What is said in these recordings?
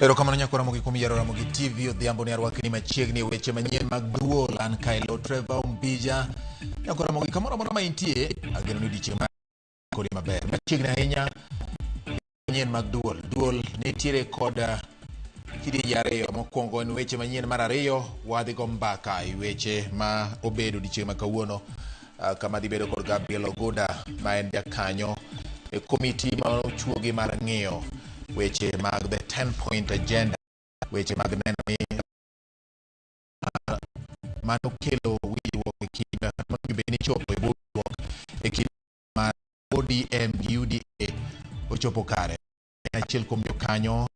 Erokamano nyako Ramogi kuom yiero Ramogi TV odhiambo ni arwakni machiegni e weche manyien mag duol. An Kaelo Trevor Ombija. Nyako Ramogi kamoro amora ma intie, ageno ni odiechieng' mar kodi maber. Machiegni ahinya manyien mag duol. Duol nitiere kod kidienje ariyo. Mokwongo en weche manyien, mar ariyo wadhi go mbaka e weche ma obedo odiechieng' ma kawuono kama dhi bedo kod Gabriel Oguda ma en jakanyo e komiti ma ochuogi mar ng'iyo weche mag the 10 point agenda, weche mag neno ni mano kelo winjruok e kind monego bed ni chopo e winjruok e kind mar ODM gi UDA ochopo kare. En achiel kuom jokanyo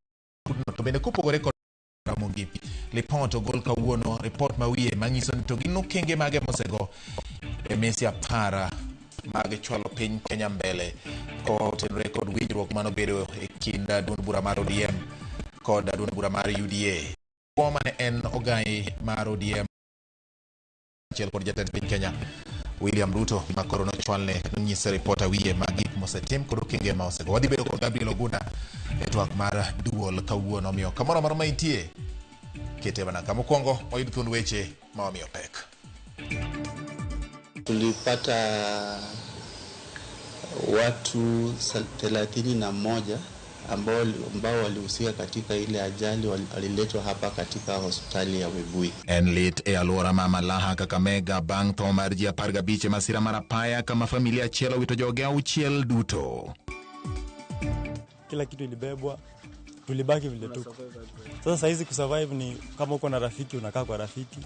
to bende kopogore kod Ramogi. Lipot ogol kawuono, ripot ma wiye manyiso ni to gin okenge mage mosego e mesi apar mag chwalo piny Kenya mbele kotenore kod winjruok manobedo e kind duond bura mar ODM kod duond bura mar UDA. Mane en ogai mar ODM achiel kod jatend piny Kenya William Ruto ma koro nochwalne nonyise ripot awiye mag gik mosetim kod okenge ma osego. Wadhi bedo kod Gabriel Oguda e twak mar duol kawuono, omiyo kamoro amora ma intie kete mana ka. Mokwongo wayud thuond weche ma wamiyo pek. Tulipata watu 31 ambao walihusika katika ile ajali waliletwa hapa katika hospitali ya Webuye. En lit e alwora ma Malaha, Kakamega bang' tho mar ji 15 e masira mar apaya kama familia achiel owito joge auchiel duto. Kila kitu ilibebwa, tulibaki vile tuko sasa. Sahizi kusurvive ni kama uko na rafiki unakaa kwa rafiki,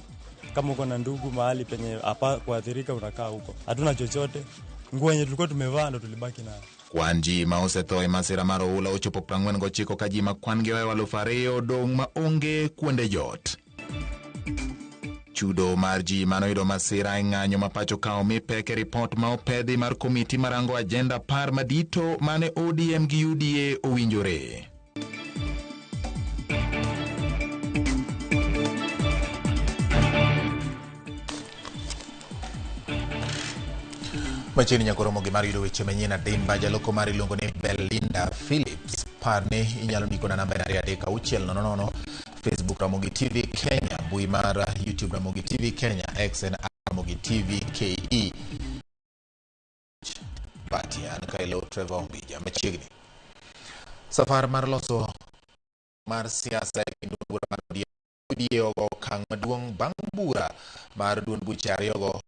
kama uko na ndugu mahali penye hapa kuathirika unakaa huko. Hatuna chochote, nguo yenye tulikuwa tumevaa ndo tulibaki nayo. Kwan ji ma osetho e masira mar oula ochopo 49 ka ji ma kwan gi ohewo 2000 odong' ma onge kuonde jot. Chudo mar ji manoyudo masira e ng'anyo ma pacho ka omi pek e ripot ma opedhi mar komiti marango ajenda 10 madito mane ODM gi UDA owinjore. Machiegni nyaka romo gi mar yudo weche manyien adimba. Jaloko mar iluongo ni Belinda Phillips. Par ni inyalo ndiko na namba en 23600. Facebook Ramogi TV Kenya, mbui mar YouTube Ramogi TV Kenya, X en Ramogi TV KE. Bati an Kaelo Trevor Ombija machiegni. Safar mar loso mar siasa e kind bura mar ODM UDA ogo okang' maduong' bang' bura mar duond buche ariyogo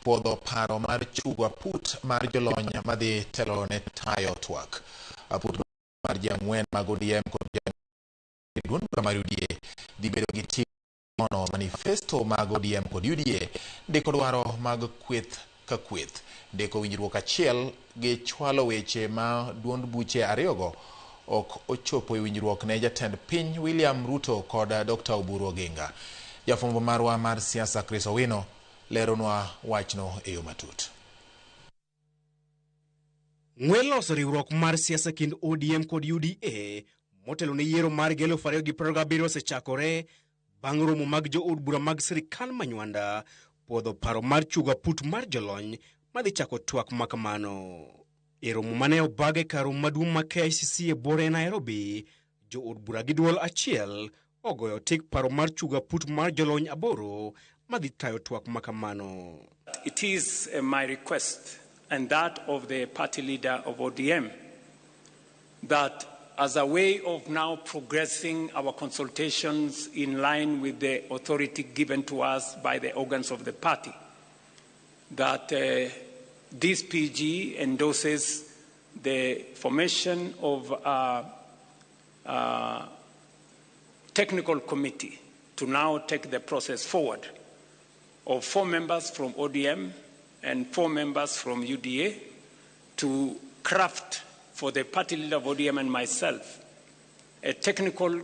puodho paro mar chugo aput mar jolony madhi telo ne tayo twak. Aput mar ji ang'wen mag ODM kod ji duond bura mar UDA dhi bedo gi tim nono manifesto mag ODM kod UDA, ndiko dwaro mag kweth ka kweth, ndiko winjruok achiel gi chwalo weche ma duond buche ariyogo ok ochopo e winjruok ne jatend piny William Ruto kod Dr. Oburu Oginga. Jafwambo marwa mar siasa Chris Owino leronwa wachno e yo matut. Ng'we loso riwruok mar siasa kind ODM kod UDA motelo ne yiero mar 2027 osechakore bang' romo mag jood bura mag sirikal Manywanda puodho paro mar chugo aput mar jolony madhi chako twak makamano. E romo mane obag e kar romo maduong' ma KICC e buore e Nairobi, jood bura gi duol achiel ogoyo tik paro mar chugo aput mar jolony 8 madhi tayo twak makamano. It is my request and that of the party leader of ODM that as a way of now progressing our consultations in line with the authority given to us by the organs of the party, that this PG endorses the formation of a technical committee to now take the process forward of 4 members from ODM and 4 members from UDA to craft for the party leader of ODM and myself a technical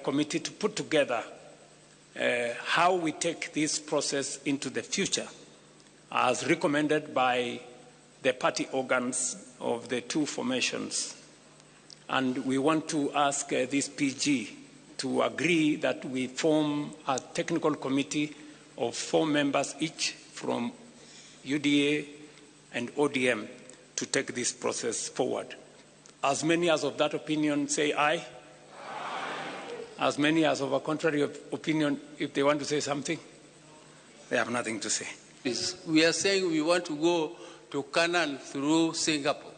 committee to put together how we take this process into the future as recommended by the party organs of the two formations. And we want to ask this PG to agree that we form a technical committee of 4 members each from UDA and ODM to take this process forward. As many as of that opinion say aye. As many as of a contrary opinion, if they want to say something, they have nothing to say. We are saying we want to go to Canaan through Singapore.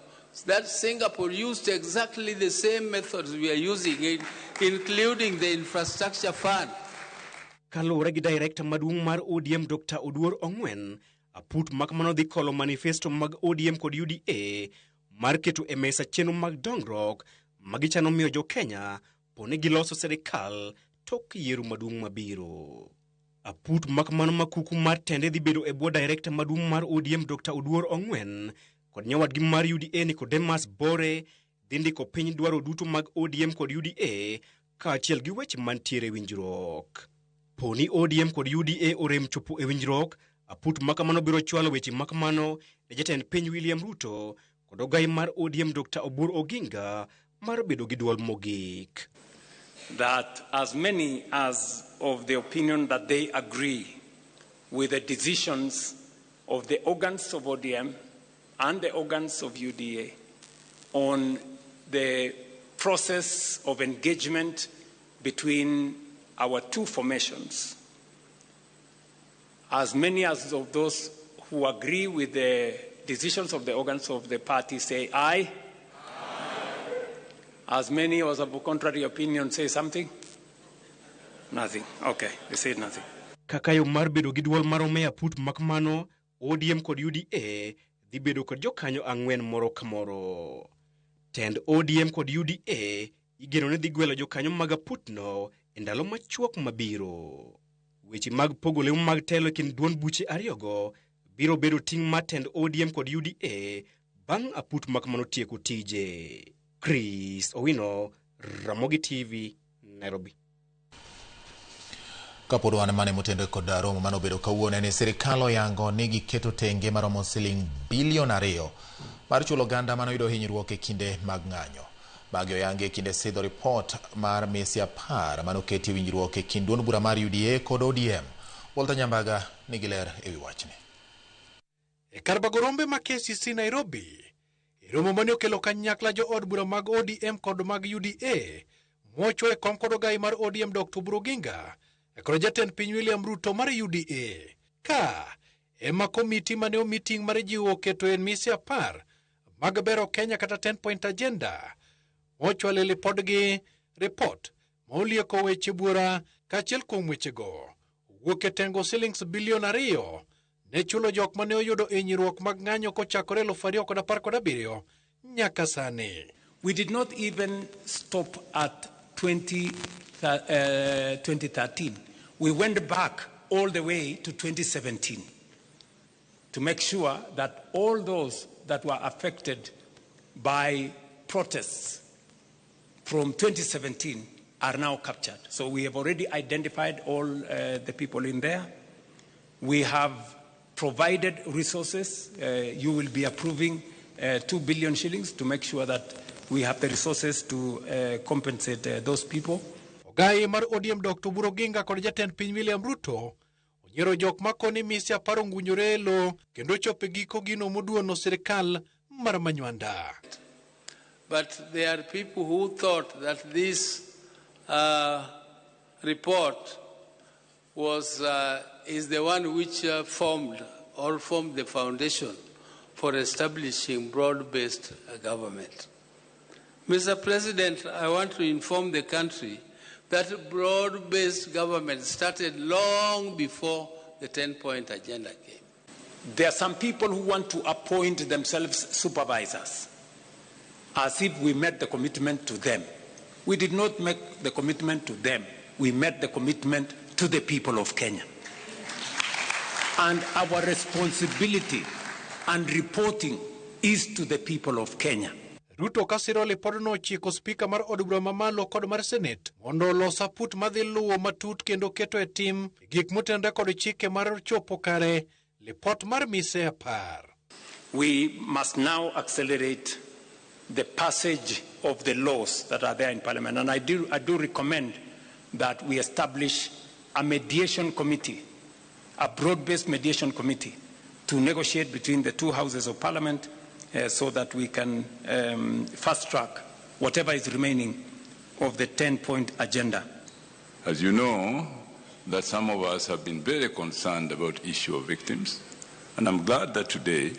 That Singapore used exactly the same methods we are using, including the infrastructure fund. Kaluwore gi director maduong' mar ODM Dr. Oduor Ong'wen, aput makamano dhi kolo manifesto mag ODM kod UDA mar keto e mesa chenro mag dongruok ma gichano miyo jo Kenya poni giloso sirikal tok yiero maduong' mabiro. Aput makamano ma kuku mar tende dhi bedo e bwo director maduong' mar ODM Dr. Oduor Ong'wen kod nyawadgi mar UDA Nicodemus Bore dhi ndiko piny dwaro duto mag ODM kod UDA kaachiel gi weche mantiere e winjruok. Poni ODM kod UDA orem chopo e winjruok, aput makamano biro chwalo weche makamano ne jatend piny William Ruto kod ogai mar ODM Dr. Obur Oginga mar bedo gi duol mogik. That as many as of the opinion that they agree with the decisions of the organs of ODM and the organs of UDA on the process of engagement between our two formations, as many as of those who agree with the decisions of the organs of the party say aye. As many as of contrary opinion say something? Nothing. Okay, they say nothing. Kaka yo mar bedo gi duol marome aput makamano, ODM kod UDA dhi bedo kod jokanyo ang'wen moro ka moro. Tend ODM kod UDA igeno ni dhi gwelo jokanyo mag aputno e ndalo machuok mabiro. Weche mag pogo lemo mag telo e kind duond buche ariyogo biro bedo ting' mar tend ODM kod UDA bang' aput makamano tieko tije. Chris Owino, Ramogi TV, Nairobi. Kapod wan mane motenore kod romo mane obedo kawuono ni sirikal oyango ni giketo tenge maromo siling bilion 2 mar chulo oganda mane oyudo hinyruok e kinde mag ng'anyo. Magi oyangi e kinde sidho ripot mar mesi 10 mane oketi winjruok e kind duond bura mar UDA kod ODM. Walter Nyambaga nigi ler ewi wachni. E kar bago rombe ma KCC Nairobi, romo mane okelo kanyakla jo od bura mag ODM kod mag UDA mochwo e kom kod ogai mar ODM Dr. Oburu Oginga kod jatend piny William Ruto mar UDA. Ka ema komiti mane omi ting' mar jiwo keto e mise 10 mag bero Kenya kata 10-point agenda mochwalo lipodgi ripot ma olieko weche buora kaachiel kuom wechego owuok e tengo silings bilion 2 ne chulo jok mane oyudo hinyruok mag ng'anyo kochakore 2017 nyaka sani. We did not even stop at 2013. We went back all the way to 2017 to make sure that all those that were affected by protests from 2017 are now captured. So we have already identified all the people in there. We have provided resources. You will be approving 2 billion shillings to make sure that we have the resources to compensate those people. Ogai mar ODM Dr. Oburu Oginga kod jatend piny William Ruto onyiero jok makoni mise 10 ongunyore e lo kendo chopo e giko gino moduono sirikal mar Manywanda. But there are people who thought that this report was is the one which formed the foundation for establishing broad-based government. Mr. President, I want to inform the country that broad-based government started long before the 10-point agenda came. There are some people who want to appoint themselves supervisors, as if we made the commitment to them. We did not make the commitment to them. We made the commitment to the people of Kenya. And our responsibility and reporting is to the people of Kenya. Ruto kasiro lipodno ochiko spika mar od bura mamalo kod mar Senate mondo olos aput madhi luwo matut kendo keto e tim gik motenore kod chike mar chopo kare lipot mar mise 10. We must now accelerate the passage of the laws that are there in Parliament. And I do recommend that we establish a mediation committee, a broad-based mediation committee, to negotiate between the two houses of Parliament so that we can fast-track whatever is remaining of the 10-point agenda. As you know, that some of us have been very concerned about issue of victims, and I'm glad that today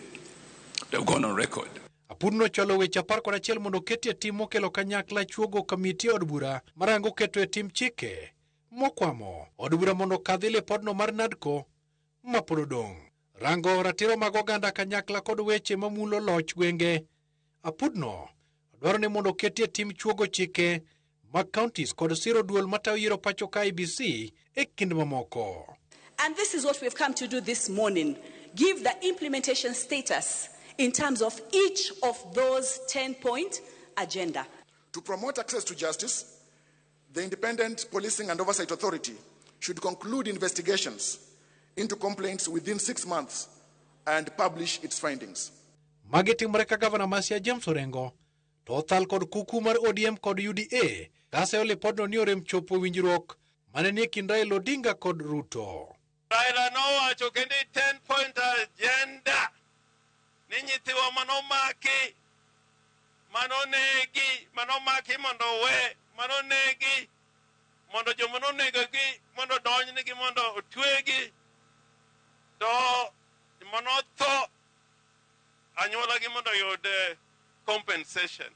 they've gone on record. Apud nochwalo weche 11 mondo oketie tim mokelo kanyakla chuogo kamiti e od bura marango keto e tim chike mokwamo od bura mondo okadhi lipodno mar NADCO mapod odong'. Rango ratiro mag oganda kanyakla kod weche mamulo loch gwenge. Apudno dwaro ni mondo oketie tim chuogo chike mag counties kod siro duol matayo yiero pacho ka IEBC e kind mamoko. And this is what we've come to do this morning. Give the implementation status in terms of each of those 10-point agenda. To promote access to justice, the Independent Policing and Oversight Authority should conclude investigations into complaints within 6 months and publish its findings. Magi timore ka gavana ma Siaya James Orengo to othal kod kuku mar ODM kod UDA kaseyo lipodno ni orem chopo winjruok mane nie kind Raila Odinga kod Ruto. Raila nowacho kendo i 10-point agenda ni nyithiwa manomaki, manonegi, manomaki mondo owe, manonegi mondo joma nonegogi mondo odonjnegi mondo otwegi, to manotho anyuolagi mondo oyud compensation.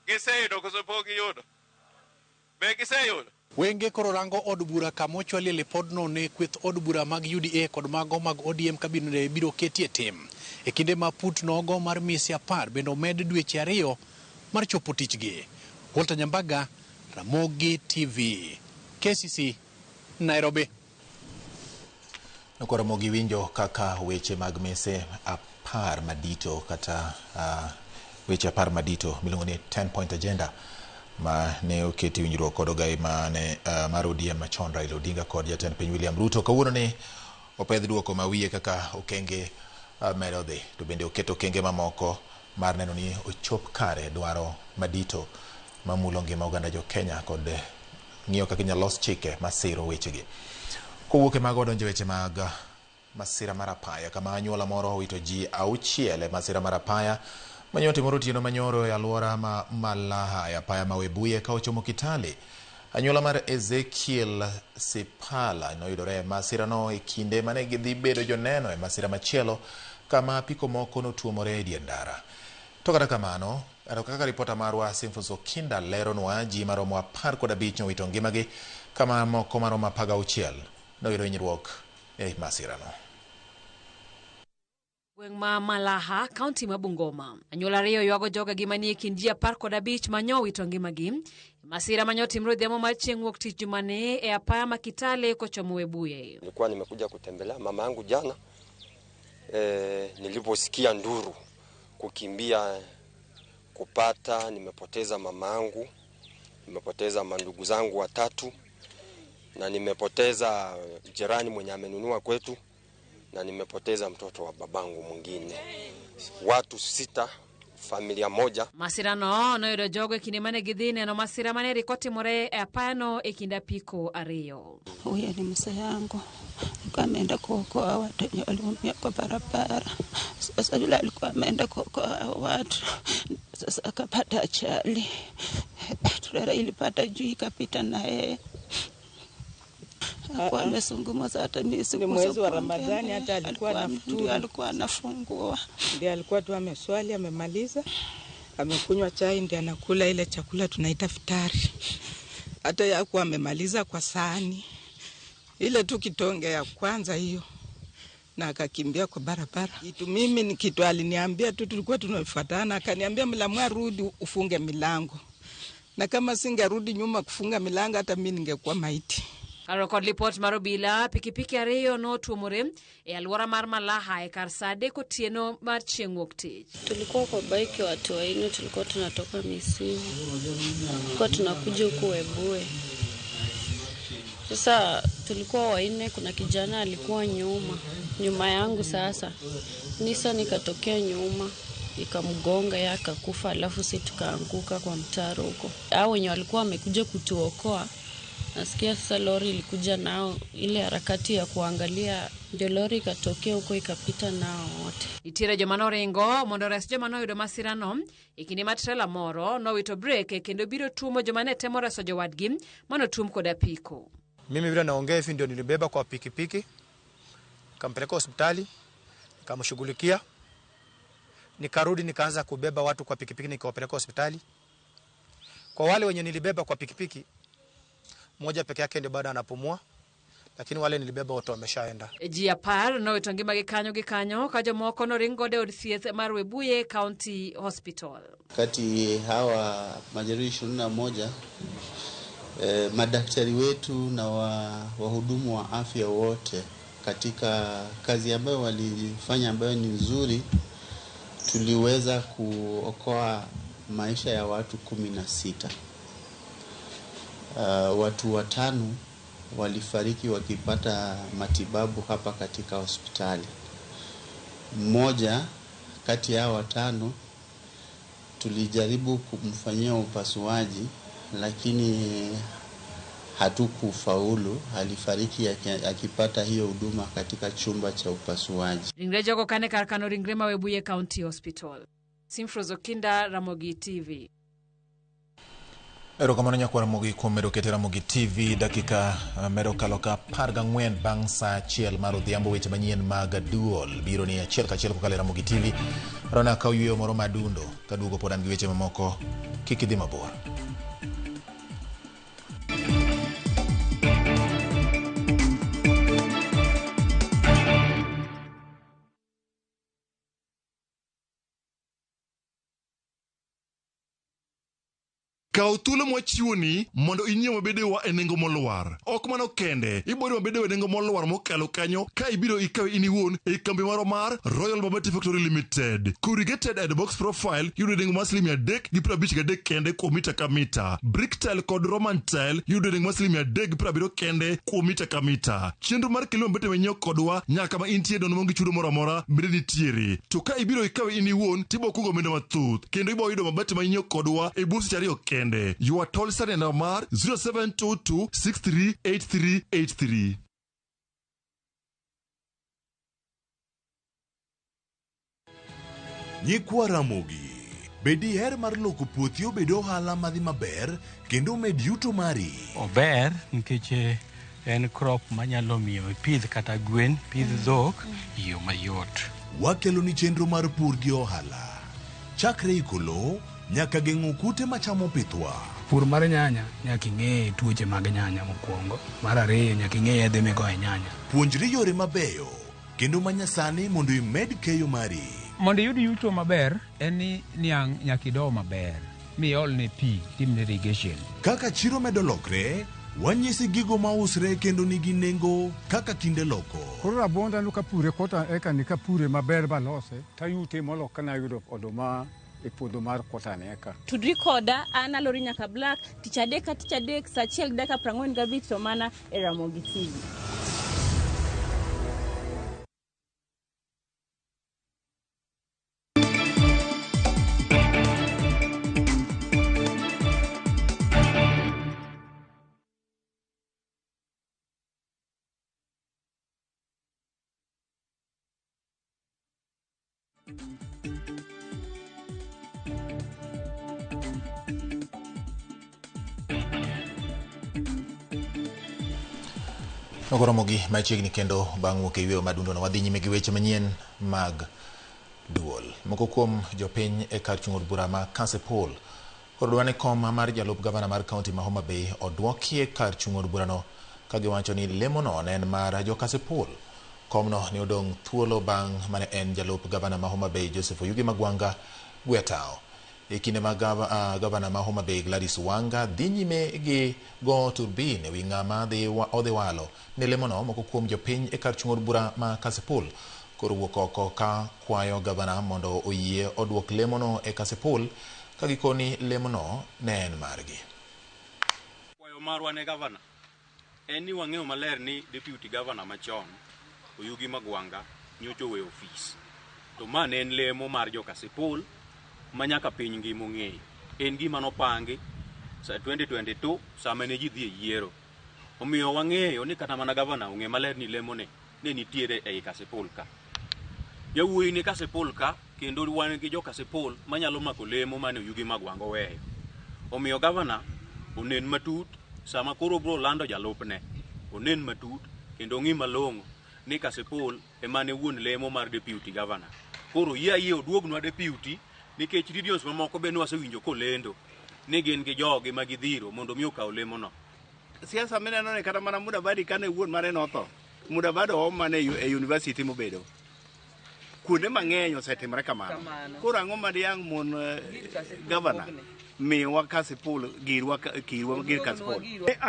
Giseyudo koso pok giyudo? Be giseyudo? Wenge koro rango od bura kama ochwalie lipodno ne kweth od bura mag UDA kod mago mag ODM kabinde biro ketie tim. E kinde ma put nogo mar mise 10 bende omed dweche 2 mar chopo tichgi. Walter Nyambaga, Ramogi TV, KCC, Nairobi. Koro Ramogi winjo kaka weche mag mise 10 madito kata weche 10 madito miluongo ni 10-point agenda ma ne oketi winjruok kod ogai mane mar ODM machon Raila Odinga kod jatend piny William Ruto. Kawuono ni opedh duoko ma wiye kaka okenge medo dhi, to bende oketo okenge mamoko mar neno ni ochop kare dwaro madito mamulo ngima oganda jo Kenya kod ng'iyo kaka inyalo los chike masiro wechegi. Kowuok e mago wadonjo weche mag masira mar apaya kama anyuola moro owito ji 6 e masira mar apaya manyo timore otieno manyoro e alwora ma Malaha e apaya ma Webuye ka ochomo Kitale. Anyuola mar Ezekiel Sipala noyudore e masirano e kinde mane gidhi bedo joneno e masira machielo kama apiko moko notuomore e dier ndara. To kata kamano, kaka ripota marwa Simfons Okinda leronwa, ji maromo 15 nowito ngimagi kama moko maromo 16 noyudo hinyruok e masirano. Gweng' ma Malaha, kaunti ma Bungoma. Anyuola ariyo ywago jogegi manie kind ji 15 manyo owito ngimagi. Masira manyo timore odhiambo mar chieng' wuok tich jumani e apaya ma Kitale kochomo Webuye. Nilikuwa nimekuja kutembelea mama yangu jana. Niliposikia nduru kukimbia kupata, nimepoteza mama yangu, nimepoteza mandugu zangu watatu, na nimepoteza jirani mwenye amenunua kwetu, na nimepoteza mtoto wa babangu mwingine. Watu 6, familia moja. Masirano noyudo jogo e kinde mane gidhi neno masira mane rik otimore e apayano e kind apiko ariyo. Huyo ni mzee yangu, alikuwa ameenda kuokoa watu wenye waliumia kwa barabara. Sasa yule alikuwa ameenda kuokoa watu, sasa akapata ajali, trela ilipata juu ikapita na yeye. Hakuwa amezungumza hata mimi Ni mwezi wa Ramadhani, hata alikuwa ndio alikuwa anafungua, ndio alikuwa tu ameswali, amemaliza, amekunywa chai, ndio anakula ile chakula tunaita futari. Hata hakuwa amemaliza kwa sahani ile tu kitonge ya kwanza hiyo, na akakimbia kwa barabara. Kitu mimi ni kitu aliniambia tu, tulikuwa tunafuatana, akaniambia mlamwa rudi ufunge milango, na kama singerudi nyuma kufunga milango hata mimi ningekuwa maiti. Kaluwore kod lipot mar obila, pikipiki ariyo notuomore e alwora mar Malaha e kar saa 3 otieno mar chieng' wuok tich. Tulikuwa kwa bike watu wanne, tulikuwa tunatoka Misimu, tulikuwa tunakuja huku Webuye. Sasa tulikuwa wanne, kuna kijana alikuwa nyuma yangu. Sasa Nissan ikatokea nyuma ikamgonga, yeye akakufa, alafu sisi tukaanguka kwa mtaro huko. Hao wenye walikuwa wamekuja kutuokoa, nasikia sasa lori ilikuja nao, ile harakati ya kuangalia Ndio lori ikatokea huko ikapita nao wote. Nitiere joma noringo mondo ores joma noyudo masirano e kinde ma trela moro nowito brek kendo biro tuomo joma ne temo reso jowadgi manotuom kod apiko. Mimi vile naongea hivi ndio nilibeba kwa pikipiki, nikampeleka hospitali, nikamshughulikia, nikarudi nikaanza kubeba watu kwa pikipiki nikawapeleka hospitali. Kwa wale wenye nilibeba kwa pikipiki, mmoja peke yake ndio bado anapumua, lakini wale nilibeba wote wameshaenda. Ji 10 nowito ngimagi kanyo gi kanyo ka jomoko noring godo e od thieth mar Webuye County Hospital. Kati hawa majeruhi 21, madaktari wetu na wahudumu wa afya wote katika kazi ambayo walifanya ambayo ni nzuri, tuliweza kuokoa maisha ya watu 16. Watu 5 walifariki wakipata matibabu hapa katika hospitali. Mmoja kati ya 5 tulijaribu kumfanyia upasuaji lakini hatukufaulu, alifariki akipata hiyo huduma katika chumba cha upasuaji. Ringre jogo kane kar kano ringre ma Webuye County Hospital. Simfrozo Kinda, Ramogi TV. Erokamano nyakwar Ramogi kuom medo kete Ramogi TV dakika medo kalo ka 14 bang' saa 1 mar odhiambo. Weche manyien mag duol biro ni achiel kachiel kokalo e Ramogi TV. Rona kaw yweyo moro madundo kaduogo pod an gi weche mamoko, kik idhi mabor. Kaw thuolo mwachiwoni mondo inyiew mabedewa e nengo molwar. Ok mano kende, iboyudo mabedewa e nengo molwar mokalo kanyo ka ibiro ikawe in iwuon e kambi marwa mar Royal Mabati Factory Limited. Corrugated and box profile yudo e nengo mar siling 353 kende kuom mita ka mita. Brick tile kod Roman tile yudo e nengo mar siling 370 kende kuom mita ka mita. Chenro mar kelo mabete manyiew kodwa nyaka ma intie nono maonge chudo moro amora bende nitiere. To ka ibiro ikawe in iwuon tibo kungo omenda mathoth kendo ibo yudo mabati manyiew kodwa e bwo seche 2 kende. You are told sani namba mar 0722 638383. Nyikwa Ramogi, be diher mar loko puothi obed ohala madhi maber kendo omed yuto mari? Ober nikech en crop manyalo miyo ipidh kata gwen, pidh dhok e yo mayot. Wakeloni chenro mar pur gi ohala. Chakre iko lowo nyaka geng'o kute machamo pithwa. Pur mar nyanya nyaka ing'e tuoche mag nyanya mokwongo. Mar ariyo nyaka ing'e yedhe migoyo e nyanya. Puonjri yore mabeyo kendo manyasani mondo imed keyo mari. Mondo iyud yuto maber en ni niang' nyaka ido maber miolne pi timne irrigation. Kaka chiro medo lokre, wanyisi gigo mausre kendo nigi nengo kaka kinde loko. Koro rabuonda no kapure kota eka ni kapure maber balose tayute molo kana yudo oduma e puodho mar kota ni eka. Tudri koda an Alori Nyaka Black tich adek ka tich adek saa 1:45 to mana e Ramogi TV. Nokoromogi machiegni kendo bang' wuok e yweyo madundo no wadhi nyime gi weche manyien mag duol. Moko kuom jopiny e kar chung' od bura ma Kasipul koro dwa ni kom mar jalup gavana mar kaunti ma Homa Bay odwokie kar chung' od burano ka giwacho ni lemono ne en mar jo Kasipul. Komno ne odong' thuolo bang' mane en jalup gavana ma Homa Bay Joseph Oyugi Magwanga Gwetao. E kinde ma gavana ma Homa Bay Gladys Wanga dhi nyime gi go turbin ewi ng'ama odhi walo ne lemono, moko kuom jopiny e kar chung' od bura ma Kasipul koro wuok oko ka kwayo gavana mondo oyie oduok lemono e Kasipul ka gikoni lemono ne en margi. Kwayo marwa ne gavana en ni wang'eyo maler ni deputy governor machon Oyugi Magwanga nyocha oweyo ofis, to ma ne en lemo mar jo Kasipul ma nyaka piny ngima ong'eyo. En gima nopangi sa 2022 sama ne ji dhi e yiero. Omiyo wang'eyo ni kata mana gavana ong'e maler ni lemone ne nitiere ei Kasipul ka. Yawuoyi ni Kasipul ka kendo wan gi jo Kasipul manyalo mako lemo mane Oyugi Magwanga oweyo. Omiyo gavana onen matut sama koro obiro lando jalupne, onen matut kendo ong'i malong'o ni Kasipul ema ne wuon lemo mar deputy governor. Koro yie ayie oduognwa deputy nikech regions mamoko be nwasewinjo kolendo ni gin gi jogi ma gidhiro mondo mi okaw lemono. Siasa mineno ni kata mana Mudavadi kane wuon mare notho, Mudavadi oom mana e university mobedo. Kuonde mang'eny osetimore kamano. Koro ang'o ma diang' mon governor miwa Kasipul girwa kirwa gir Kasipul.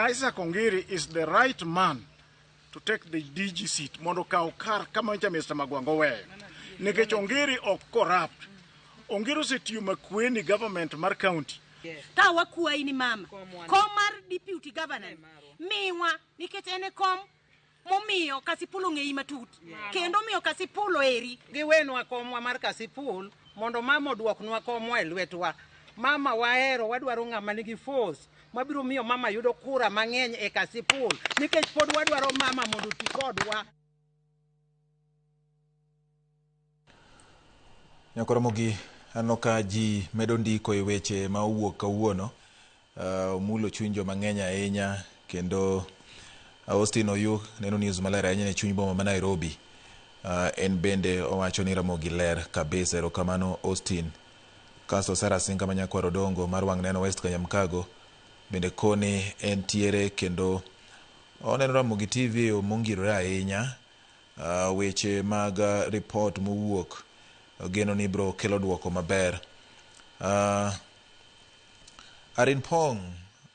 Isaac Ongiri is the right man to take the DG seat mondo okaw kar kama nyocha Mr. Magwanga oweyo. Nikech Ongiri ok corrupt. Ongiri osetiyo Makueni government mar county. Ka wakwayi ni mama, kom mar deputy governor miwa nikech en e kom momiyo Kasipul ong'eyi matut kendo omiyo Kasipul oheri. Giwenwa komwa mar Kasipul mondo mama oduoknwa komwa e lwetwa. Mama wahero, wadwaro ng'ama nigi force mabiro miyo mama yudo kura mang'eny e Kasipul nikech pod wadwaro mama mondo oti kodwa. Nyakoromogi aneno ka ji medo ndiko e weche ma owuok kawuono. Omulo chuny joma ng'eny ahinya kendo Austin Oyuk neno news maler ahinya ne chuny boma ma Nairobi. En bende owacho ni Ramogi ler kabisa. Erokamano Austin. Kasto Sarah Singa ma nyakwar Odongo mar wang' neno West Kanyamkago bende koni entiere kendo oneno Ramogi TV e yo mongirore ahinya. Weche mag report mowuok geno ni bro kelo duoko maber. Arin Pong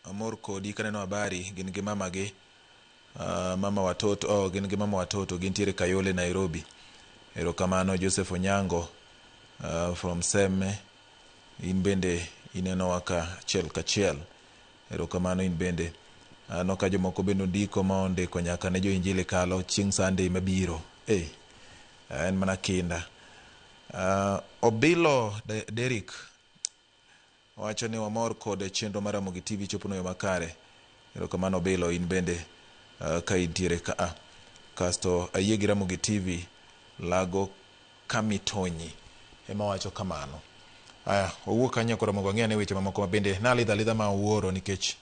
amor kodi kaneno habari gin gi mamagi. Mama watoto gin gi mama watoto gintiere Kayole Nairobi. Erokamano Joseph Onyango from Seme, in bende inenowa ka achiel kachiel. Erokamano in bende. Aneno ka jomoko bende ondiko ma ondiko nyaka ne jo Injili kalo chieng' Sunday mabiro. En mana kinda. Obilo Derrick owacho ni wamor kod chenro mar Ramogi TV chopo no yo makare. Erokamano Obilo in bende ka intiere ka. Kasto ayie gi Ramogi TV lago Kamitonyi ema wacho kamano. Aya, wawuok kanyo koro mondo wang'i ane weche mamoko ma bende nalidho alidha ma awuoro nikech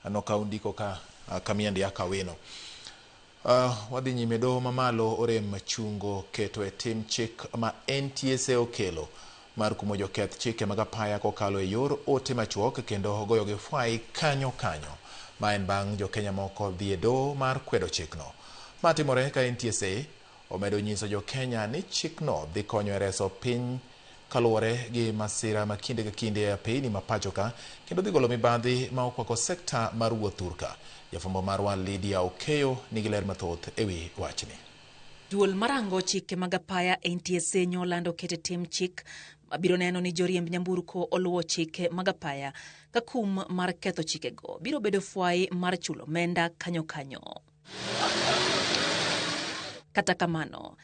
aneno ka undiko ka Kamiendi Akawino. Wadhi nyime. Doho mamalo orem chungo keto e tim chik ma NTSA okelo mar kumo joketh chike mag apaya kokalo e yor ote machuok kendo goyogi fwai kanyo kanyo. Ma en bang' jokenya moko dhi e doho mar kwedo chikno. Ma timore ka NTSA omedo nyiso jokenya ni chikno dhi konyo e reso piny kaluwore gi masira ma kinde ka kinde e apeyni ma pacho ka kendo dhi golo mibadhi ma okwako sekta mar wuoth thurka. Jafwambo marwa Lydia Okeyo nigi ler mathoth ewi wachni. Duol marango chike mag apaya NTSA nyolando kete tim chik mabiro neno ni joriemb nyamburko oluwo chike mag apaya ka kum mar ketho chikego biro bedo fwai mar chulo omenda kanyo kanyo. Kata kamano,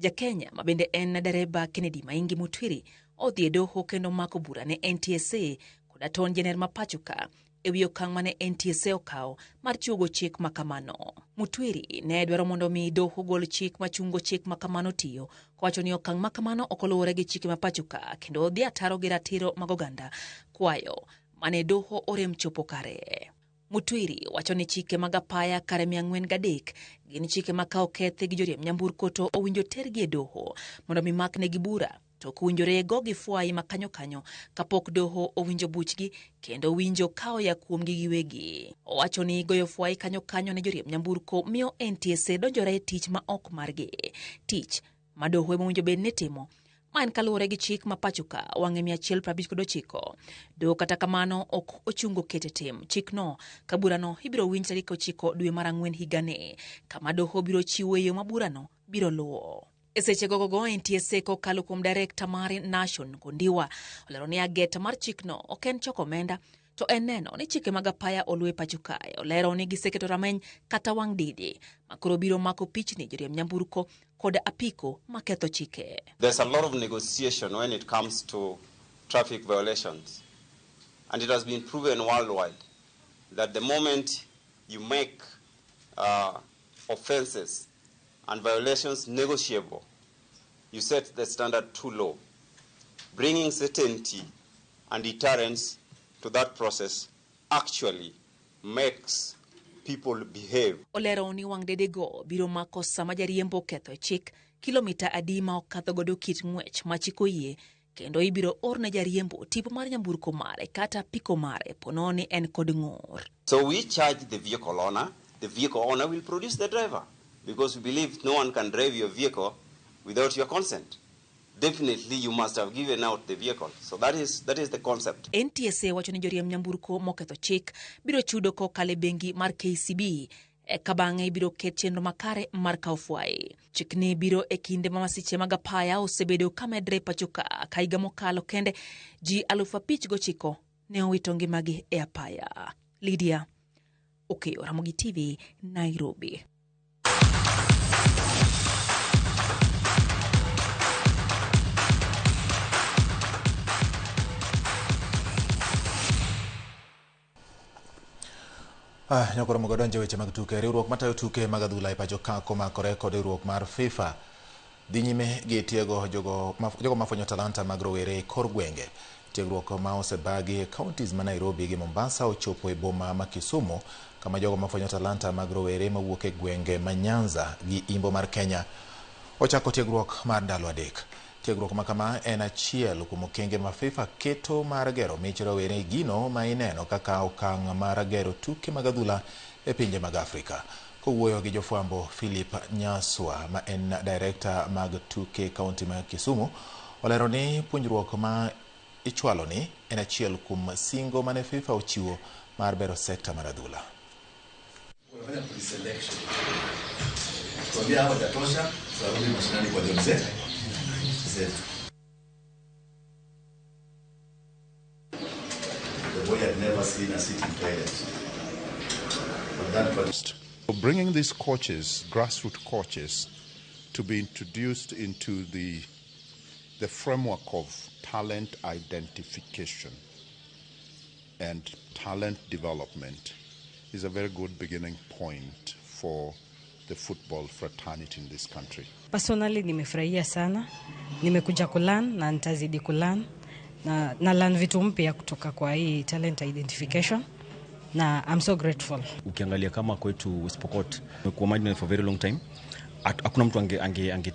Jakenya ma bende en dereba Kennedy Maingi Mutwiri odhi e doho kendo mako bura ne NTSA kod Attorney General ma pacho ka ewi okang' mane NTSA okawo mar chuogo chik ma kamano. Mutwiri ne dwaro mondo mi doho gol chik machungo chik ma kamano tiyo, kowacho ni okang' ma kamano ok oluwore gi chike ma pacho ka kendo odhi ataro gi ratiro mag oganda, kwayo mane doho orem chopo kare. Mutwiri wacho ni chike mag apaya kare 403 gin chike ma ka okethi gi joriemb nyamburko to owinjo tergi e doho mondo mi maknegi bura, to ok owinjore gogi fwai ma kanyo kanyo kapok doho owinjo buchgi kendo winjo ka oya kuomgi giwegi. Owacho ni goyo fwai kanyo kanyo ne joriemb nyamburko miyo NTSA donjore e tich ma ok margi, tich ma doho ema owinjo bed ni timo. Ma en kaluwore gi chik ma pacho ka wang'e 159. Doho kata kamano ok ochungo kete tim chikno ka burano ibiro winj tarik 9 dwe mar 4 higani, kama doho biro chiwo yo ma burano biro luwo. E seche gogogo NTSA kokalo kuom direkta mare Nation Kondiwa olero ni ageta mar chikno ok en choko omenda to en neno ni chike mag apaya oluw e pacho kae. Olero ni giseketo rameny kata wang' didi ma koro biro mako pichni joriemb nyamburko kod apiko maketho chike. There's a lot of negotiation when it comes to traffic violations, and it has been proven worldwide that the moment you make offenses and violations negotiable, you set the standard too low. Bringing certainty and deterrence to that process actually makes people behave. Olero ni wang' dedego biro mako sama jariembo oketho chik kilomita adi ma okadho godo kit ng'wech ma chik oyie kendo ibiro orne jariembo tipo mar nyamburko mare kata apiko mare ponono ni en kod ng'ur. So we charge the vehicle owner. The vehicle owner will produce the driver because we believe no one can drive your vehicle without your consent. Definitely you must have given out the vehicle. So that is the concept. NTSA wacho ni joriemb nyamburko moketho chik biro chudo kokalo e bengi mar KCB eka bang'e ibiro ket chenro makare mar kawo fwai. Chikni biro e kinde ma masiche mag apaya osebedo ka medre pacho ka higa mokalo kende ji 5,900 ne owito ngimagi e apaya. Lydia Okeyo, Ramogi TV, Nairobi. Nyakoro mogodonjo weche mag tuke. Riwruok matayo tuke mag adhula e pacho ka komakore kod riwruok mar FIFA dhi nyime gi tiego jogo mafwenyo talanta mag rowere e kor gwenge. Tiegruok ma osebagi e counties ma Nairobi gi Mombasa ochopo e boma ma Kisumu kama jogo mafwenyo talanta mag rowere mawuok e gwenge ma Nyanza gi Imbo mar Kenya ochako tiegruok mar ndalo 3. Tiegruok ma kama en achiel kuom okenge ma FIFA keto mar gero mich rowere gino ma ineno kaka okang' mar gero tuke mag adhula e pinje mag Afrika. Kowuoyo gi jofwambo, Philip Nyaswa ma en director mag tuke kaunti ma Kisumu olero ni puonjruok ma ichwalo ni en achiel kuom singo mane FIFA ochiwo mar bero sekta mar adhula. The boy had never seen a sitting toilet. But that was bringing these coaches, grassroots coaches, to be introduced into the framework of talent identification and talent development is a very good beginning point for the football fraternity in this country. Personally, nimefurahia sana. Nimekuja kulan na nitazidi kulan na learn vitu mpya kutoka kwa hii talent identification na I'm so grateful. Ukiangalia kama kwetu West Pokot tumekuwa marginal for very long time. Hakuna mtu ange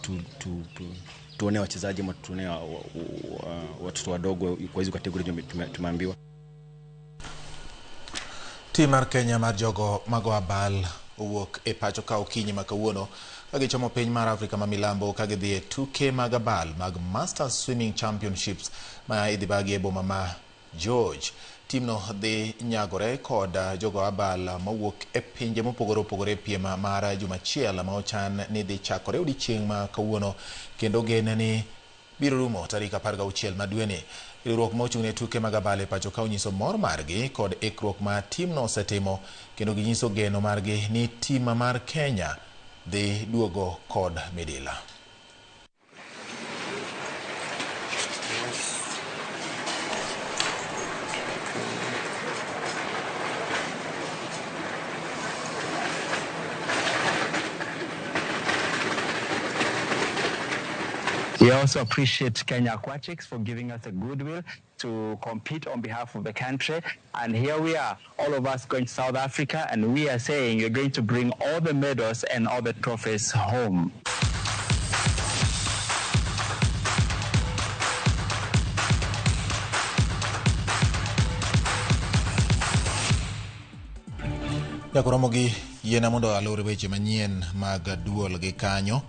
tuone wachezaji ama tuone watoto wadogo kwa hizo category tumeambiwa. Tim mar Kenya mar jogo mago abal owuok e pacho ka okinyi ma kawuono ka gichomo piny mar Afrika ma milambo ka gidhi e tuke mag abal mag Masters Swimming Championships ma idhi bagi e boma ma George. Timno dhi nyagore kod jogo abal mawuok e pinje mopogore opogore piem mar juma achiel ma ochan ni dhi chakore odiechieng' ma kawuono kendo gen ni biro rumo tarik 16 ma dweni. Riwruok ma ochung' ne tuke mag abal e pacho ka onyiso mor margi kod ikruok ma timno osetimo kendo ginyiso geno margi ni tim mar Kenya dhi duogo kod midila. We also appreciate Kenya Aquatics for giving us the goodwill to compete on behalf of the country. And here we are, all of us going to South Africa, and we are saying you're going to bring all the medals and all the trophies home. Jakoromogi yiena mondo alor weche manyien mag duol gi kanyo.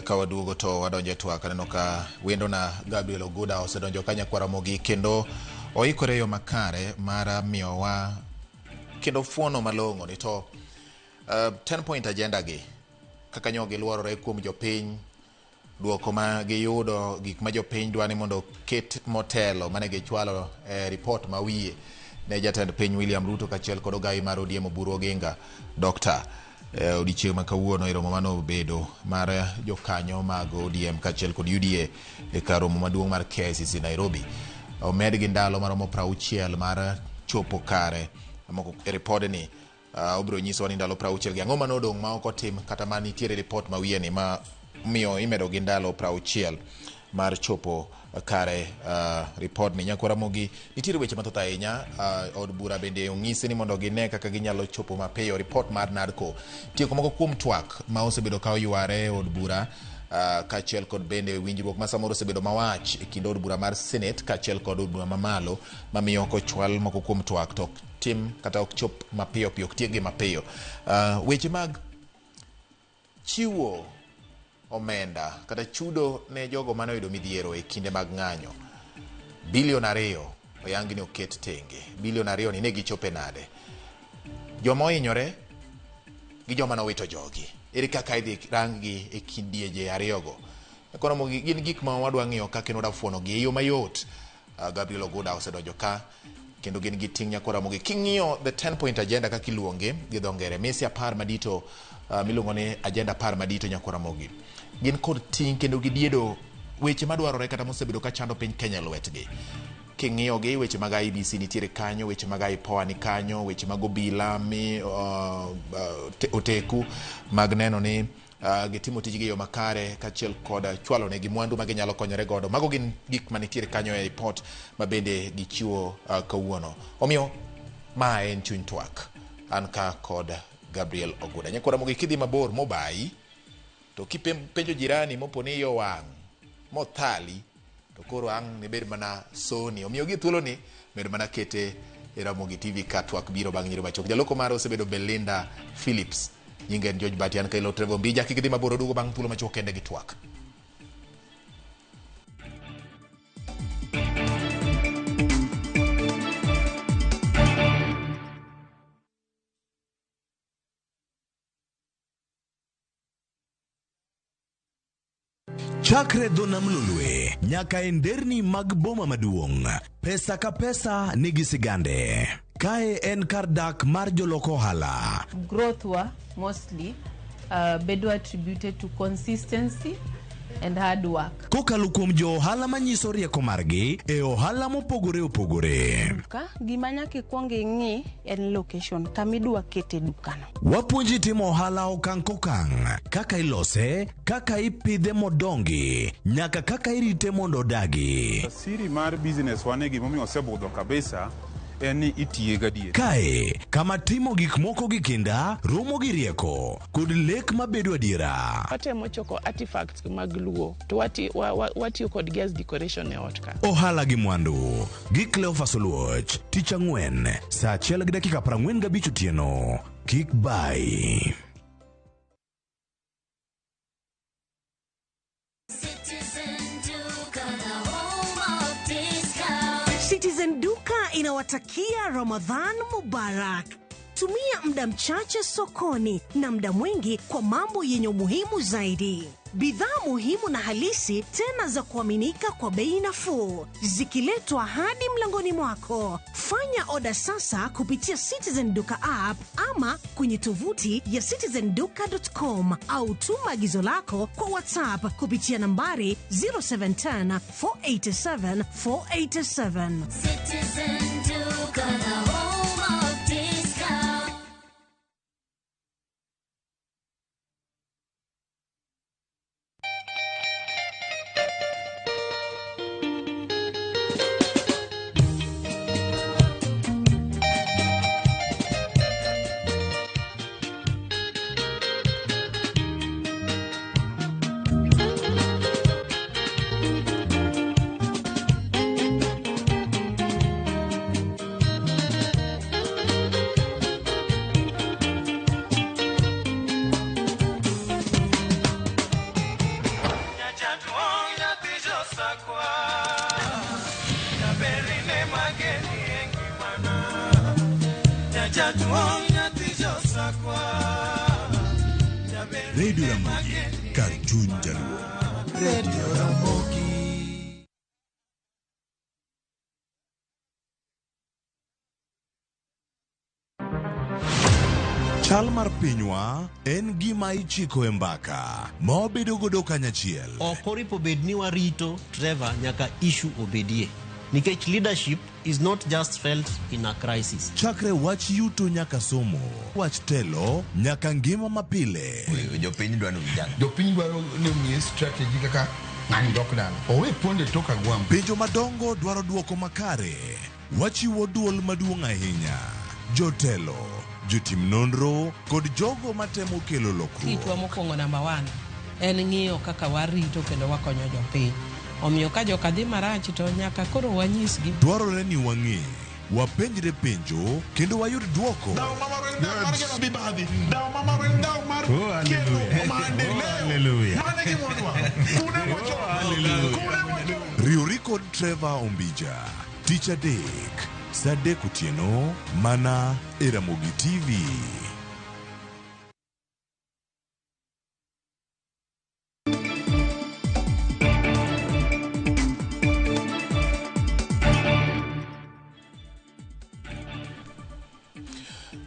Ka waduogo to wadonjo e twak. Aneno ka wendona Gabriel Oguda osedonjo ka nyakwaramogi kendo oikore yo makare mar miyowa kendo fuono malong'o ni to 10 point agenda gi kaka nyo giluorore kuom jopiny, duoko ma giyudo, gik ma jopiny dwa ni mondo ket motelo mane gichwalo report ma wiye ne jatend piny William Ruto kaachiel kod ogai mar ODM Oburu Oginga Dr. Odiechieng' ma kawuono e romo manobedo mar jokanyo mag ODM kaachiel kod UDA e kar romo maduong' mar KICC Nairobi. Omed gi ndalo maromo 60 mar chopo kare moko e ripodni. Obiro nyisowa ni ndalo 60 gi ang'o manodong' ma ok otim kata ma nitiere ripot ma wiye ni ma miyo imedo gi ndalo 60 mar chopo kare ripodni. Nyakwar Ramogi, nitiere weche mathoth ahinya. Od bura bende onyisi ni mondo gine kaka ginyalo chopo mapiyo ripot mar NADCO. Tieko moko kuom twak ma osebedo ka oyware e od bura, kaachiel kod bende winjruok ma samoro osebedo mawach e kind od bura mar Senate kaachiel kod od bura mamalo, mamiyo ok ochwal moko kuom twak to ok tim kata ok chop mapiyo piyo, ok tiekgi mapiyo. Weche mag chiwo omenda kata chudo ne jogo mane oyudo midhiero e kinde mag ng'anyo, bilion 2 oyangi ni oket tenge. Bilion 2 ni ne gichope nade? Joma ohinyore gi joma nowito jogi, ere kaka idhi rang gi e kidieje ariyogo? Kono gin gik ma wadwa ng'iyo ka kendo wadwa fuonogi e yo mayot. Gabriel Oguda osedonjo ka kendo gin gi ting'. Nyakwar Ramogi, king'iyo the 10 point agenda kaka iluonge gi dho ngere, mise 10 madito, miluongo ni agenda 10 madito, Nyakwar Ramogi, gin kod ting' kendo gidiedo weche madwarore kata mosebedo ka chando piny Kenya e lwetgi. King'iyo gi weche mag IEBC nitiere kanyo, weche mag IPOA ni kanyo, weche mag obila mi oteku mag neno ni gitimo tijgi e yo makare, kaachiel kod chwalo negi mwandu ma ginyalo konyore godo. Mago gin gik manitiere kanyo e ripot ma bende gichiwo kawuono. Omiyo ma en chuny twak. An ka kod Gabriel Oguda. Nyakwar Ramogi, kidhi mabor mobayi to kipenjo jirani mopo ni iye owang' mothali, to koro ang' nibed mana soni. Omiyo gi thuolo ni med mana kete e Ramogi TV ka twak biro bang' nyiro machuok. Jaloko mare osebedo Belinda Phillips. Nyinge en George Bati, an Kailo Trevor Mbija. Kik idhi mabor, oduogo bang' thuolo machuok kende gi twak. Chakre dho nam Lolwe nyaka e nderni mag boma maduong', pesa ka pesa nigi sigande. Kae en kar dak mar jolok ohala. Growth wa mostly bedo attributed to consistency and hard work. Kokalo kuom jo ohala manyiso rieko margi e ohala mopogore opogore. Duka, gima nyaka ikwong ing'i en location kama idwa kete dukano. Wapuonji timo ohala okang' kokang', kaka ilose, kaka ipidhe modongi, nyaka kaka irite mondo odagi. Siri mar business wane gimomiyo osebudho kabisa en ni itiye gadier. Kae, kama timo gik moko gi kinda, romo gi rieko, kod lek mabedo adiera. Watemo choko artifacts mag Luo to watiyo kodgi as decoration e ot ka. Ohala gi mwandu gi Cleophas Oluoch, tich ang'wen, saa 1:45 otieno. Kik bai. Citizen Duka inawatakia Ramadhan Mubarak. Tumia muda mchache sokoni na muda mwingi kwa mambo yenye umuhimu zaidi. Bidhaa muhimu na halisi tena za kuaminika kwa bei nafuu, zikiletwa hadi mlangoni mwako. Fanya oda sasa kupitia Citizen Duka app ama kwenye tovuti ya citizenduka.com au tuma agizo lako kwa WhatsApp kupitia nambari 0710 487 487. Citizen Duka, the home of discount. Radio Ramogi, kar chuny jaluo. Radio Ramogi. Chal mar pinywa en gima ichiko e mbaka ma wabedo godo kanyachiel. Ok oripo bed ni warito Trevor nyaka issue obedie. Nikech leadership is not just felt in a crisis. Chakre wach yuto nyaka somo, wach telo nyaka ngima mapile. Jopiny dwaro vijana. Jopiny dwaro ni omiye strategy kaka ng'ani dok dala. Owe pondo e tok agwambo. Penjo madongo dwaro dwoko makare. Wachiwo duol maduong' ahinya. Jotelo, jotim nonro kod jogo matemo kelo lokruok. Tichwa mokwongo namba one en ng'iyo kaka warito kendo wakonyo jopiny. Omiyo ka joka dhi marach to nyaka koro wanyisgi. Dwarore ni wang'e, wapenjre penjo kendo wayud dwoko. Riwri kod Trevor Ombija tich adek saa 3 otieno mana e Ramogi TV.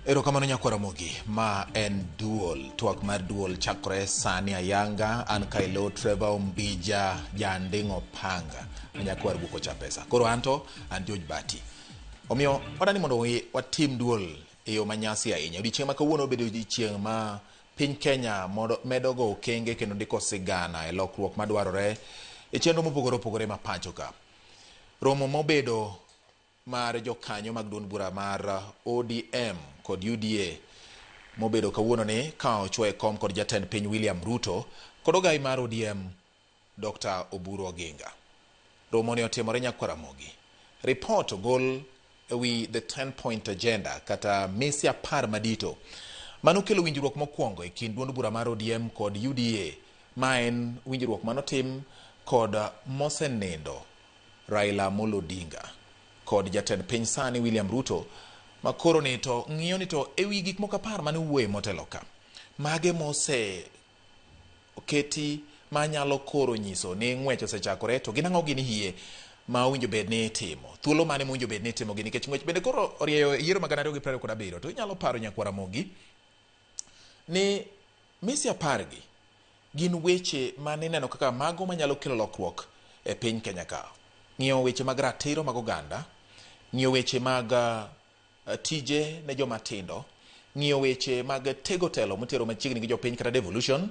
Erokamano nyakwar Ramogi, ma en duol, twak mar duol chakore sani ayanga, an Kailo Trevor Ombija, janding'o panga, nyakwar buko cha pesa. Koro anto, an George Bati. Omiyo, wadani mondo watim duol e yo manyasi ahinya. Odiechieng' ma kawuono obedo odiechieng' ma piny Kenya medo go okenge kendo ndiko sigana e lokruok madwarore e chenro mopogore opogore ma pacho ka. Romo mobedo mar jokanyo mag duond bura mar ODM kod UDA mobedo kawuono ni ka ochwo e kom kod jatend piny William Ruto kod ogai mar ODM Dr. Oburu Oginga. Romo ni otimore nyakwar Ramogi. Report ogol ewi the 10-point agenda kata mise 10 madito mano kelo winjruok mokwongo e kind duond bura mar ODM kod UDA, ma en winjruok manotim kod mosenindo Raila Amolo Odinga kod jatend piny sani William Ruto, ma koro ni to ng'iyo ni to ewi gik moko 10 mane owuoye motelo ka, mage mose oketi manyalo koro nyiso ni ng'wech osechakore to gin ang'o gini hie ma owinjo bed ni itimo, thuolo mane mowinjo bed ni itimo gi, nikech ng'wech bende koro orieyo e yiero mag 2027. To inyalo paro nyakwar Ramogi ni mise 10 gi gin weche mane ineno kaka mago manyalo kelo lokruok e piny Kenya ka. Ng'iyo weche mag ratiro mag oganda, ng'iyo weche mag tije ne joma tindo, ng'iyo weche mag tego telo motero machiegni gi jopiny kata devolution,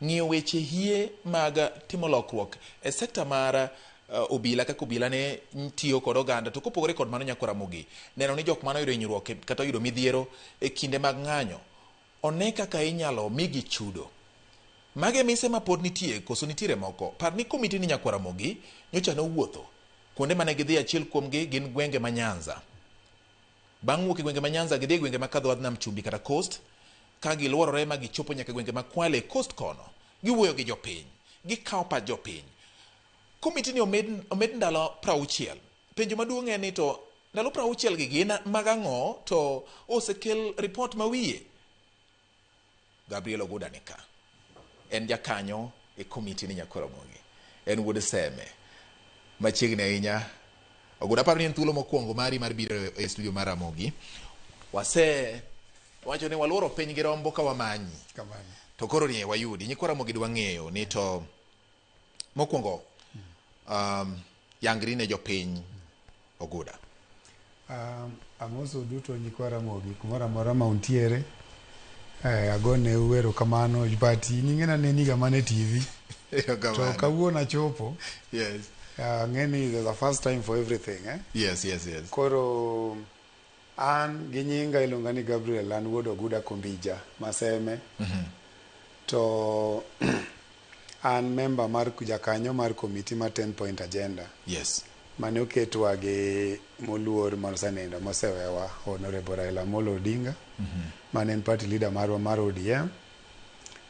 ng'iyo weche hie mag timo lokruok e sekta mar obila kaka obila ne tiyo kod oganda. To kopogore kod mano nyakwar Ramogi, neno ni jok mane oyudo hinyruok kata oyudo midhiero e kinde mag ng'anyo one kaka inyalo migi chudo. Mage mise ma pod nitie koso nitiere moko. Par ni komiti ni nyakwar Ramogi nyocha nowuotho kuonde mane gidhi, achiel kuomgi gin gwenge ma Nyanza. Bang' wuok e gwenge ma Nyanza gidhi e gwenge ma kadho wadh Nam Chumbi kata Coast, ka giluorore ma gichopo nyaka gwenge ma Kwale Coast kono. Giwuoyo gi jopiny, gikawo pach jopiny. Komiti ni omed ndalo 60. Penjo maduong' en ni to ndalo 60 gi gin mag ang'o to osekel report ma wiye? Gabriel Oguda ni ka. En jakanyo e komiti ni nyakwar Ramogi. En wuod Seme. Machiegni ahinya. Oguda, aparo ni en thuolo mokwongo mari mar biro e studio mar Ramogi. Wase wacho ni waluoro piny gi rombo ka wamanyi. Kamano. To koro ni wayudi. Nyikwa Ramogi dwa ng'eyo ni to mokwongo yangri ne jopiny Oguda. Amoso duto nyikwa Ramogi kumoro amora ma untiere. Agone u erokamano, but nyingena ne niga mana e TV. To kawuono achopo. Yes. Ang'e ni the first time for everything, eh? Yes, yes, yes. Koro an gi nyinga iluonga ni Gabriel, an wuod Oguda Kombija Maseme. To an member mar jakanyo mar komiti mar 10-point agenda. Yes. Mane oketwa gi moluor mosenindo mosewewa Honorable Raila Amolo Odinga. Mane en party leader marwa mar ODM.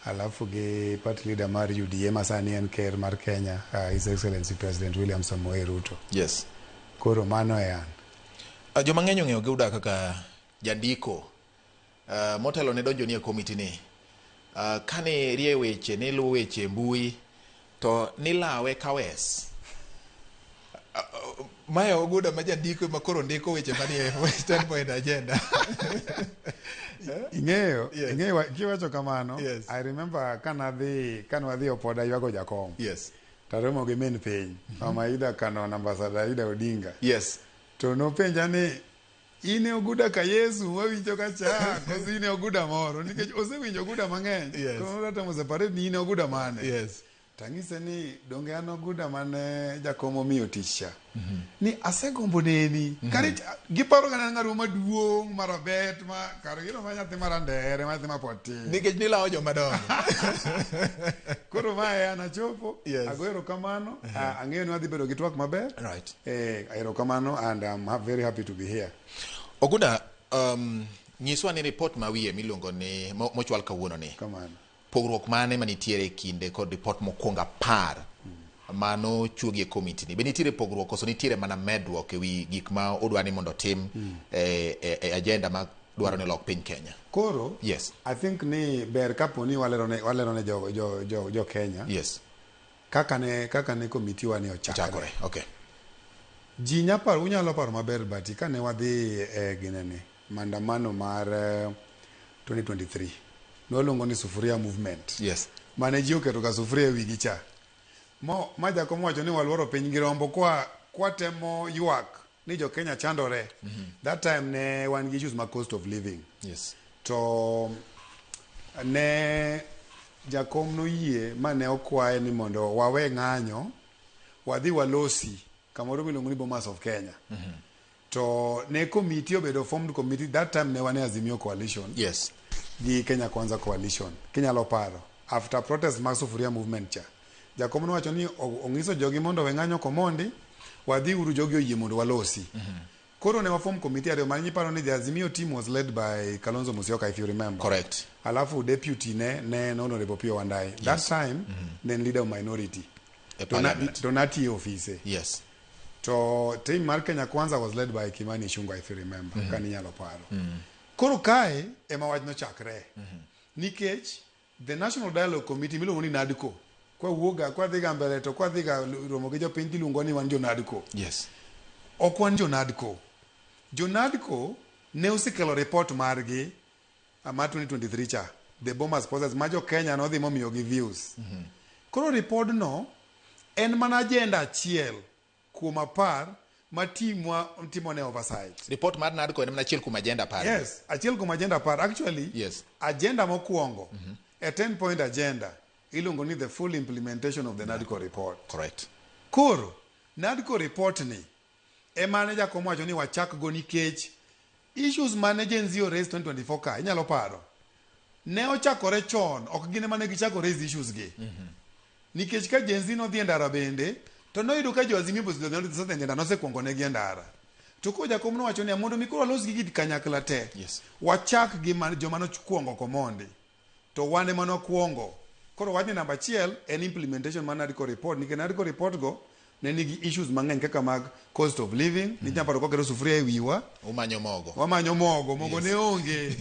Alafu gi party leader mar UDA ma sani en ker mar Kenya, His Excellency President William Samoei Ruto. Yes. Koro mano e an. Joma ng'eny ong'eyo Oguda kaka jandiko. Motelo ne donjo ni e komiti ni. Kane rie weche, ne luwo weche mbui, to nilawe kawes. Mae Oguda ma jandiko ma koro ndiko weche manie 10-point agenda. Ing'eyo, ing'eyo kiwacho kamano. I remember kana dhi opoda ywago jakom. Yes. Taromo gi min piny, Mama Ida Kanon, Ambassador Ida Odinga. Yes. To nopenja ni in e Oguda ka Yesu wawinjo ka cha koso in e Oguda moro nikech osewinjo Oguda mang'eny. Yes. Koro notemo separate ni in e Oguda mane. Yes. Tang'ise ni donge an Oguda mane jakom omiyo tich cha. Ni asegombo neni. Kare giparo ga ni an ng'at maduong' marabet ma kare gino ma nyathi marandere ma nyathi ma pod tin. Nikech nilawo joma dongo. Koro mae an achopo. Yes. Ago erokamano. Ah, Ang'eyo ni wadhi bedo gi twak maber. Right. Erokamano and I'm very happy to be here. Oguda, nyiswa ni report ma wiye miluongo ni mochwal kawuono ni. Kamano. Pogruok mane manitiere e kinde kod report mokwongo 10 mano chuogi e komiti ni? Be nitiere pogruok koso nitiere mana medruok e wi gik ma odwa ni mondo otim e agenda ma dwaro ni olok piny Kenya? Koro, Yes. I think ni ber kapo ni walero ne jo Kenya. Yes. Kaka ne komiti wa ni ochakore. Ochakore. Okay. Ji nya paro, unyalo paro maber bati kane wadhi e ginene maandamano mar 2023 nwaluongo ni Sufuria Movement. Yes. Mane ji oketo ga sufuria e wigi cha. Mo ma jakom wacho ni waluoro piny gi rombo kwa temo ywak ni jo Kenya chandore. That time ne wan gi issues mag cost of living. Yes. To ne jakom noyie ma ne okwaye ni mondo wawe ng'anyo wadhi walosi kamoro miluongo ni Bomas of Kenya. To ne committee obedo formed committee that time ne wan e Azimio coalition. Yes. Gi Kenya Kwanza coalition. Kinyalo paro after protest mag Sufuria Movement cha. Jakom nowacho ni ong'iso jogi mondo we ng'anyo komondi wadhi uru jogi oyie mondo walosi. Koro ne waform committee ariyo mane iparo ni the Azimio team was led by Kalonzo Musyoka if you remember. Correct. Alafu deputy ne en Honorable Opiyo Wandayi. That time ne en leader of minority. E To na, parliament. to natiyo ofise. Yes. To team mar Kenya Kwanza was led by Kimani Ichung'wah if you remember. Ka ninyalo paro. Koro kae ema wach nochakre. Nikech the National Dialogue Committee miluongo ni NADCO kwa wuoga kwa dhiga mbele to kwa dhiga romo gi jopiny tiluongo ni wan jo NADCO. Yes. Ok wan jo NADCO. Jo NADCO ne osekelo report margi mar 2023 cha the Bomas process ma jo Kenya nodhi momiyogi views. Koro report no en mana agenda achiel kuom 10 ma timwa timo ne oversight. Report mar NADCO en mana achiel kuom agenda 10. Yes, achiel kuom agenda 10. Actually, agenda mokwongo, a 10 point agenda, iluongo ni the full implementation of the NADCO report. Correct. Koro, NADCO report ni, ema ne jakom wacho ni wachak go nikech issues mane Gen Z raise 2024 ka, inyalo paro. Ne ochakore chon, ok gin ema ne gichako raise issues gi. Nikech ka Gen Z nodhi e ndara bende, to noyudo ka jo Azimio osedhi e ndara, nosekwongo negi e ndara. To koro jakom nowacho niya, mondo mi koro walos gigi kanyakla te, wachak gi joma nokwongo komondi. To wan ema nokwongo. Koro wach ni namba achiel en implementation mar NADCO report, nikech NADCO report go ne nigi issues mang'eny kaka mag cost of living, mm. Ninyalo paro kwaketo sufuria e wiwa, Umanyo mogo. Wamanyo mogo, mogo Yes. ne onge.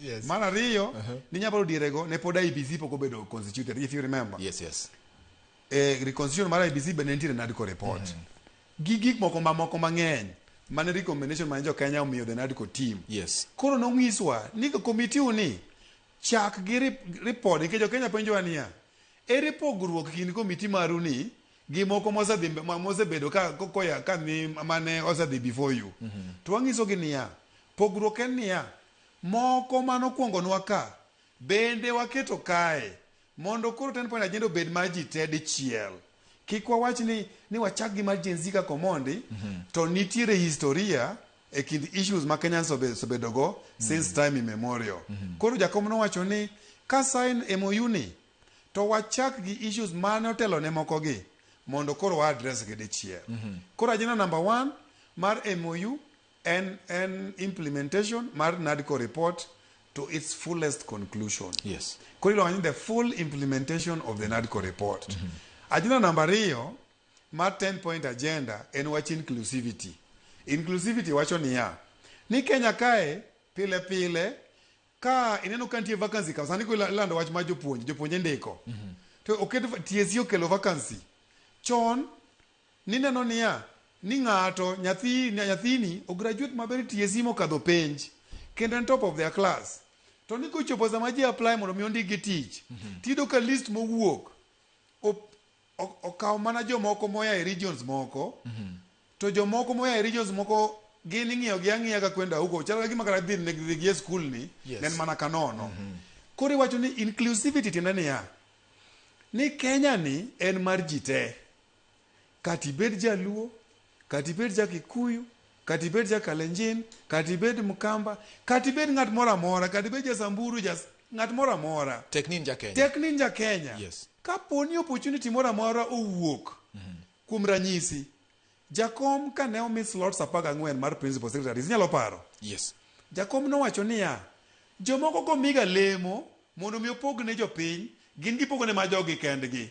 Yes. Mar ariyo, ninyalo paro dierego ne pod IEBC pok obedo constituted, if you remember. Yes. Reconstitution mar IEBC be ne nitiere NADCO report. Gi gik moko mamoko mang'eny mane recommendation mane jo Kenya omiyo the NADCO team. Yes. Koro nong'iswa ni committee ni chak gi report nikech jo Kenya penjowa niya, ere pogruok kind komiti maru ni gi moko mosedhi mosebedo ka koya ka ni mane osedhi before you. To wang'isogi niya, pogruok en niya, moko manokwongonwa ka bende waketo kae mondo koro 10 point agenda obed mar ji te dichiel. Kik wawach ni wachak gi mar Gen Z kaka Omondi, to nitiere historia e kind issues ma Kenyans osebedogo since time immemorial. Koro jakom nowacho ni ka sign MOU ni to wachak gi issues mane otelo ne moko gi mondo koro wa address gi dichiel. Koro agenda number 1 mar MOU en implementation mar NADCO report to its fullest conclusion. Yes. Koro iluongo ni the full implementation of the NADCO report. Agenda namba 2 mar 10 point agenda en wach inclusivity. Inclusivity wacho niya, ni Kenya kae pile pile ka ineno ka nitie vacancy ka sani ilando wach mar jopuonj, jopuonje ndiko. To oket TSC okelo vacancy. Chon nineno niya, ni ng'ato nyathini o graduate maber TSC mokadho penj kendo en top of their class. To ni kochopo sama ji apply mondo mi ondik gi tich, tiyudo ka list mowuok okawo mana jomoko moya e regions moko to jomoko moya e regions moko gin ing'iyo gi ang'iya ka kwenda huko chalo ka gima kata dhi dhi gi e skul ni Yes. ne en mana kanono koro iwacho ni inclusivity tiende niya ni Kenya ni en mar ji te kata ibed jaluo kata ibed ja kikuyu kata ibed ja kalenjin kata ibed mkamba kata ibed ng'at moro amora kata ibed ja samburu ja ng'at moro amora Tek ni in ja Kenya. tek ni in ja Kenya Yes. kapo ni opportunity moro amora owuok kuom ranyisi jakom kane omi slots 14 mar principal secretaries inyalo paro Yes. jakom nowacho niya jomoko komiga lemo mondo mi opog ne jopiny gin gipogo ne ma jogi kendgi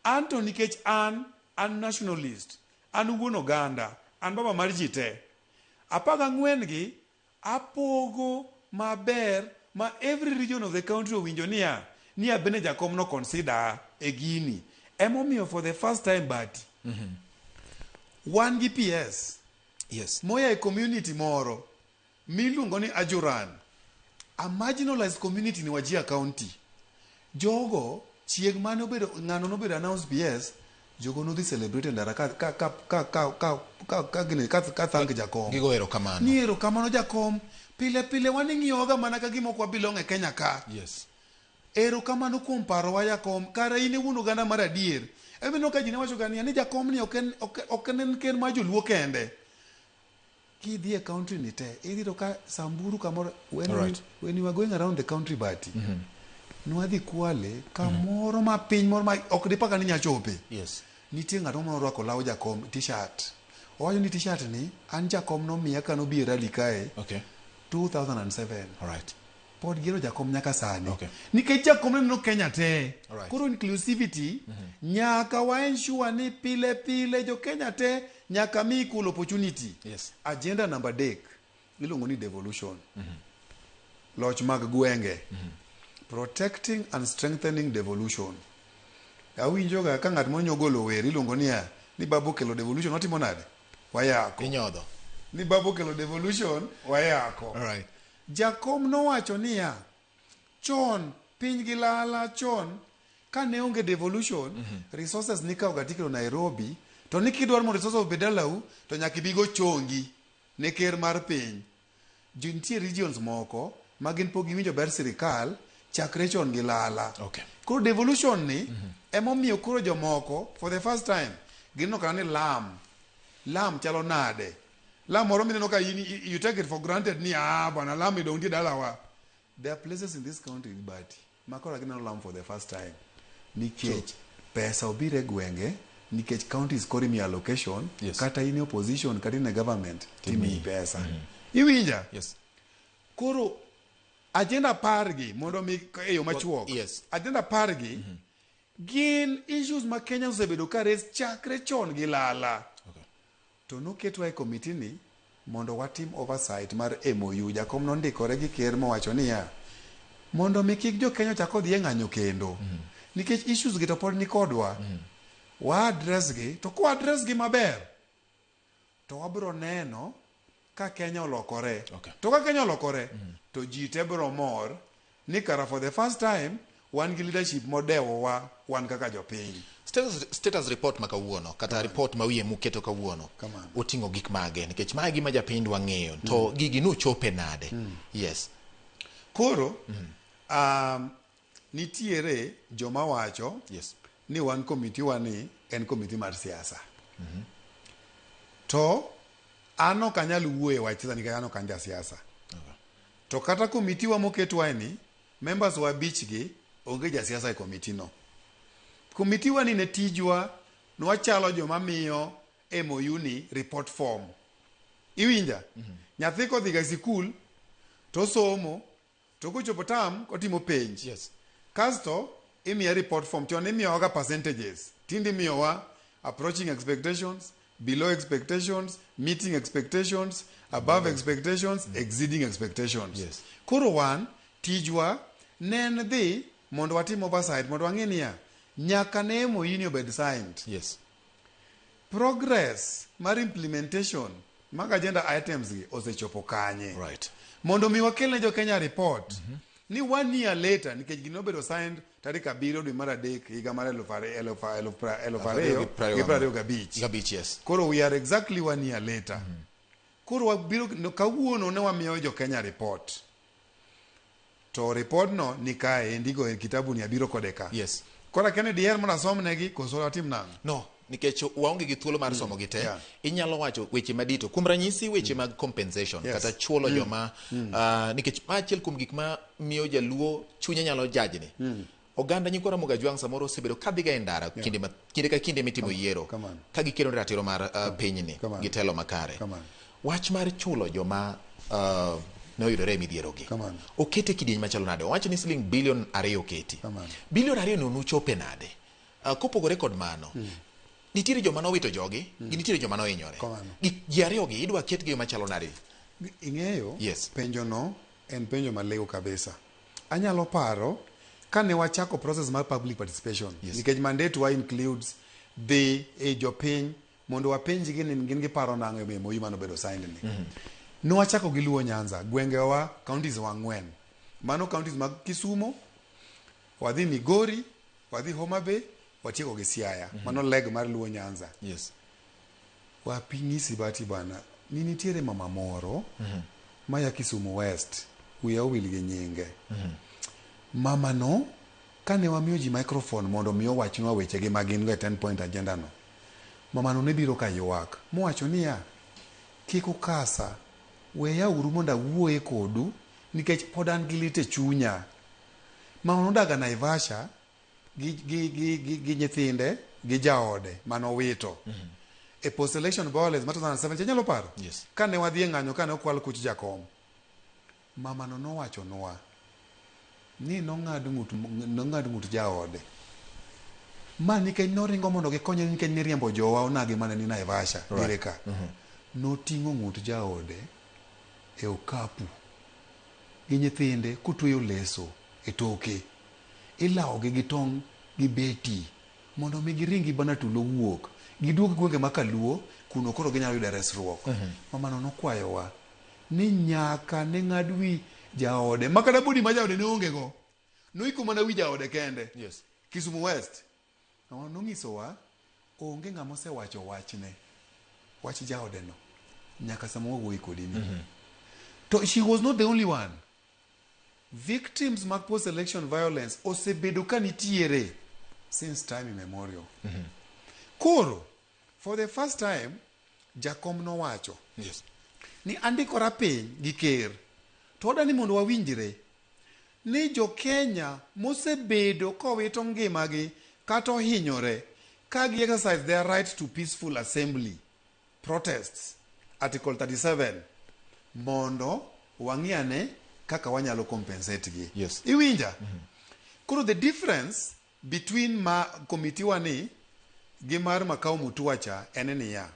an to nikech an an nationalist an wuon oganda an baba mar ji te 14 gi apogo maber ma every region of the country owinjo niya niya bende jakom no consider e gini emomiyo for the first time bati wan gi PS yes. moya e community moro miluongo ni Ajuran a marginalized community ni Wajir County jogo chieng' mane obedo ng'ano nobedo announce PS jogo nodhi celebrate e ndara ka ka ka ka ka ka ka ka gini ka ka thank jakom Gigo erokamano. ni erokamano jakom pile pile wan ing'iyowaga mana ka gima ok wabilong e Kenya ka Yes. erokamano kuom parowa jakom kara in e wuon oganda mar adier emino ka ji ne wacho ga niya ni jakom ni ok en ok en ker mar joluo kende kidhi e country ni te idhi to ka Samburu kamoro when, Alright. when you were going around the country bati nwadhi Kwale kamoro ma piny moro ma ok dipaka ni nyachope Yes. nitie ng'ato moro orwako law jakom t-shirt owacho ni t-shirt ni an jakom nomiya kanobi e rally kae Okay. 2007 Alright. pod gero jakom nyaka sani Okay. nikech jakom neno Kenya te Alright. koro inclusivity nyaka wa ensure ni pile pile jo Kenya te nyaka mi equal opportunity Yes. agenda namba adek iluongo ni devolution loch mag gwenge protecting and strengthening devolution awinjoga ka ng'at moro golo wer iluongo niya ni babu okelo devolution watimo nade wayako Inyodho. ni babu okelo devolution wayako Alright. jakom nowacho niya chon piny gi lala chon kane onge devolution resources nikawo ga tikelo Nairobi to ni kidwaro mondo resources obed dalau to nyaka ibigo chongi ne ker mar piny Jo- nitie regions moko ma gin pok giwinjo ber sirikal chakre chon gi lala Okay. koro devolution ni emomiyo koro jomoko for the first time gineno kata ni lam lam chalo nade lam moro mineno ka in you take it for granted ni ah bwana lam idong nitie dalawa there are places in this country but ma koro gineno lam for the first time nikech pesa obiro e gwenge nikech counties koro imiyo allocation Yes. kata in e opposition kata in e government timiyi pesa Mm. iwinja Yes. koro agenda apar gi mondo mi e yo machuok Yes. agenda apar gi gin issues ma Kenya osebedo ka raise chakre chon gi lala to noketwa e komiti ni mondo watim oversight mar MOU jakom nondikore gi ker mowacho niya mondo mi kik jo Kenya ochak odhi e ng'anyo kendo nikech issues gi to pod ni kodwa wa address gi to kwa address gi maber to wabiro neno ka Kenya olokore Okay. to ka Kenya olokore to ji te biro mor ni kara for the first time wan gi leadership modewowa wan kaka jopiny Status report ma kawuono kata report ma wiye muketo kawuono oting'o gik mage nikech mae gima japiny dwa ng'eyo to gigi nuchope nade yes koro nitiere joma wacho yes. ni wan komiti wa ni en komiti mar siasa to an ok anyal wuoyo e wach siasa nikech an ok an jasiasa to kata komiti wa moketwae ni members wa abich gi onge jasiasa e komiti no komiti wa ni ne tijwa nwachalo joma miyo MOU ni report form iwinja nyathi kodhiga e sikul to somo to kochopo tam otimo penj yes. kasto imiye report form chon imiyowaga percentages tinde imiyowa approaching expectations below expectations meeting expectations above expectations exceeding expectations Yes. koro wan tijwa ne en dhi mondo watim oversight mondo wang'e niya nyaka ne MOU ni obed signed yes. progress mar implementation mag agenda items gi osechopo kanye right. mondo mi wakel ne jo Kenya report Ni one year later, nikech gino nobedo signed tarik 7 dwe mar 3 higa mar 2025. Gabich, yes. Koro we are exactly one year later. Koro wabiro no, kawuono ne wamiyo jo Kenya report. To report no ni kae endigo e kitabu ni abiro kode ka. Yes. Koro akia ni diher mondo asomnegi koso atim nang'o? No, nikech waonge gi thuolo mar somo gi te. Inyalo wacho weche madito. Kuom ranyisi weche mag compensation kata chulo joma nikech ma achiel kuom gik ma miyo jaluo chunye nyalo jajni. Oganda nyikwa Ramogi Ajwang' samoro osebedo kadhiga e ndara kinde, ma, kinde ka kinde mitimo yiero ka gikedo ne ratiro mar pinyni gi telo makare. Wach mar chulo joma ne oyudore e midhierogi okete kidieny machalo nade? Owacho ni siling bilion 2 oketi. Bilion 2 no nuchope nade? Kopogore kod mano, nitiere joma nowito jogi, gi nitiere joma nohinyore. Ji ariyogi idwa ketgi e machalo nade? Ing'eyo, Yes. penjo no en penjo maliw kabisa. Anyalo paro kane wachako process mar public participation. Nikech mandate wa includes dhi e jopiny mondo wapenjgi ni gin giparo nang'o e MOU manobedo signed ni. Nwachako gi Luo Nyanza, gwengewa, counties wa 4. Mano counties mag Kisumo, wadhi Migori, wadhi Homa Bay, watieko gi Siaya. Mano leg mar Luo Nyanza. Yes. Wapingisi bati bana, ni nitiere mama moro maya Kisumu West, wiya owil gi nyinge. Mama no, kane wamiyo ji microphone mondo mi owachnwa wechegi ma gin go e 10 point agenda no, mama no ne biro ka ywak, mowacho niya, kik ukasa, weya uru mondo awuoye kodu, nikech pod an gi lit e chunya. Mama nodaga Naivasha gi nyithinde gi jaode manowito. E post election violence ma 2007 inyalo paro? Yes. Kane wadhi e ng'anyo kane okwal kuch jakom. Mama no nowachonwa ni nong'ad ng'ut jaode. Ma nikech noringo mondo gikonye nikech niriembo jowa onagi mane ni Naivasha dire ka. Noting'o ng'ut jaode e okapu gi nyithinde kotweyo leso e toke. Ilawogi gi tong' gi beti mondo mi giringi bana tulo wuok. Giduog gwenge ma Kaluo kuno koro ginyalo yudo resruok. Mamano nokwayowa ni nyaka ne ng'ad wi jaode ma kata body ma jaode ne onge go. Noiko mana wi jaode kende. Yes. Kisumu West. Mamano nonyisowa onge ng'ama osewacho wachne. Wach jaode no. Nyaka sama wawuoyo kodi ni. To she was not the only one. Victims mag post-election violence osebedo ka nitiere since time immemorial. Koro, for the first time, jakom nowacho Yes. ni andikora piny gi ker to odwa ni mondo wawinjre ni jo Kenya mosebedo kowito ngimagi kata ohinyore ka gi exercise their right to peaceful assembly protests article 37 mondo wang'i ane kaka wanyalo compensate gi. Yes. Iwinja? Koro the difference between ma committee wa ni gi mar Makau Mutua cha en niya,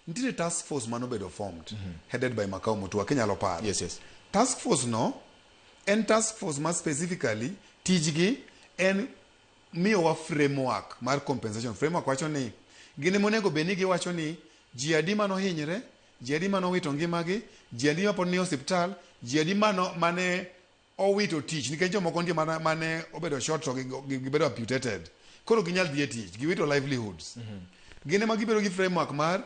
nitiere task force manobedo formed headed by Makau Mutua kinyalo paro. Yes, yes. Task force no en task force ma specifically tijgi en miyowa framework mar compensation. Framework wacho ni gin ema onego bed ni giwacho ni ji adi manohinyre, ji adi manowito ngimagi, ji adi mapod ni osiptal, ji adi mane owito tich nikech jomoko nitie mane obedo short to gibedo amputated. Koro ginyal dhi e tich, giwito livelihoods. Gin ema gibedo gi framework mar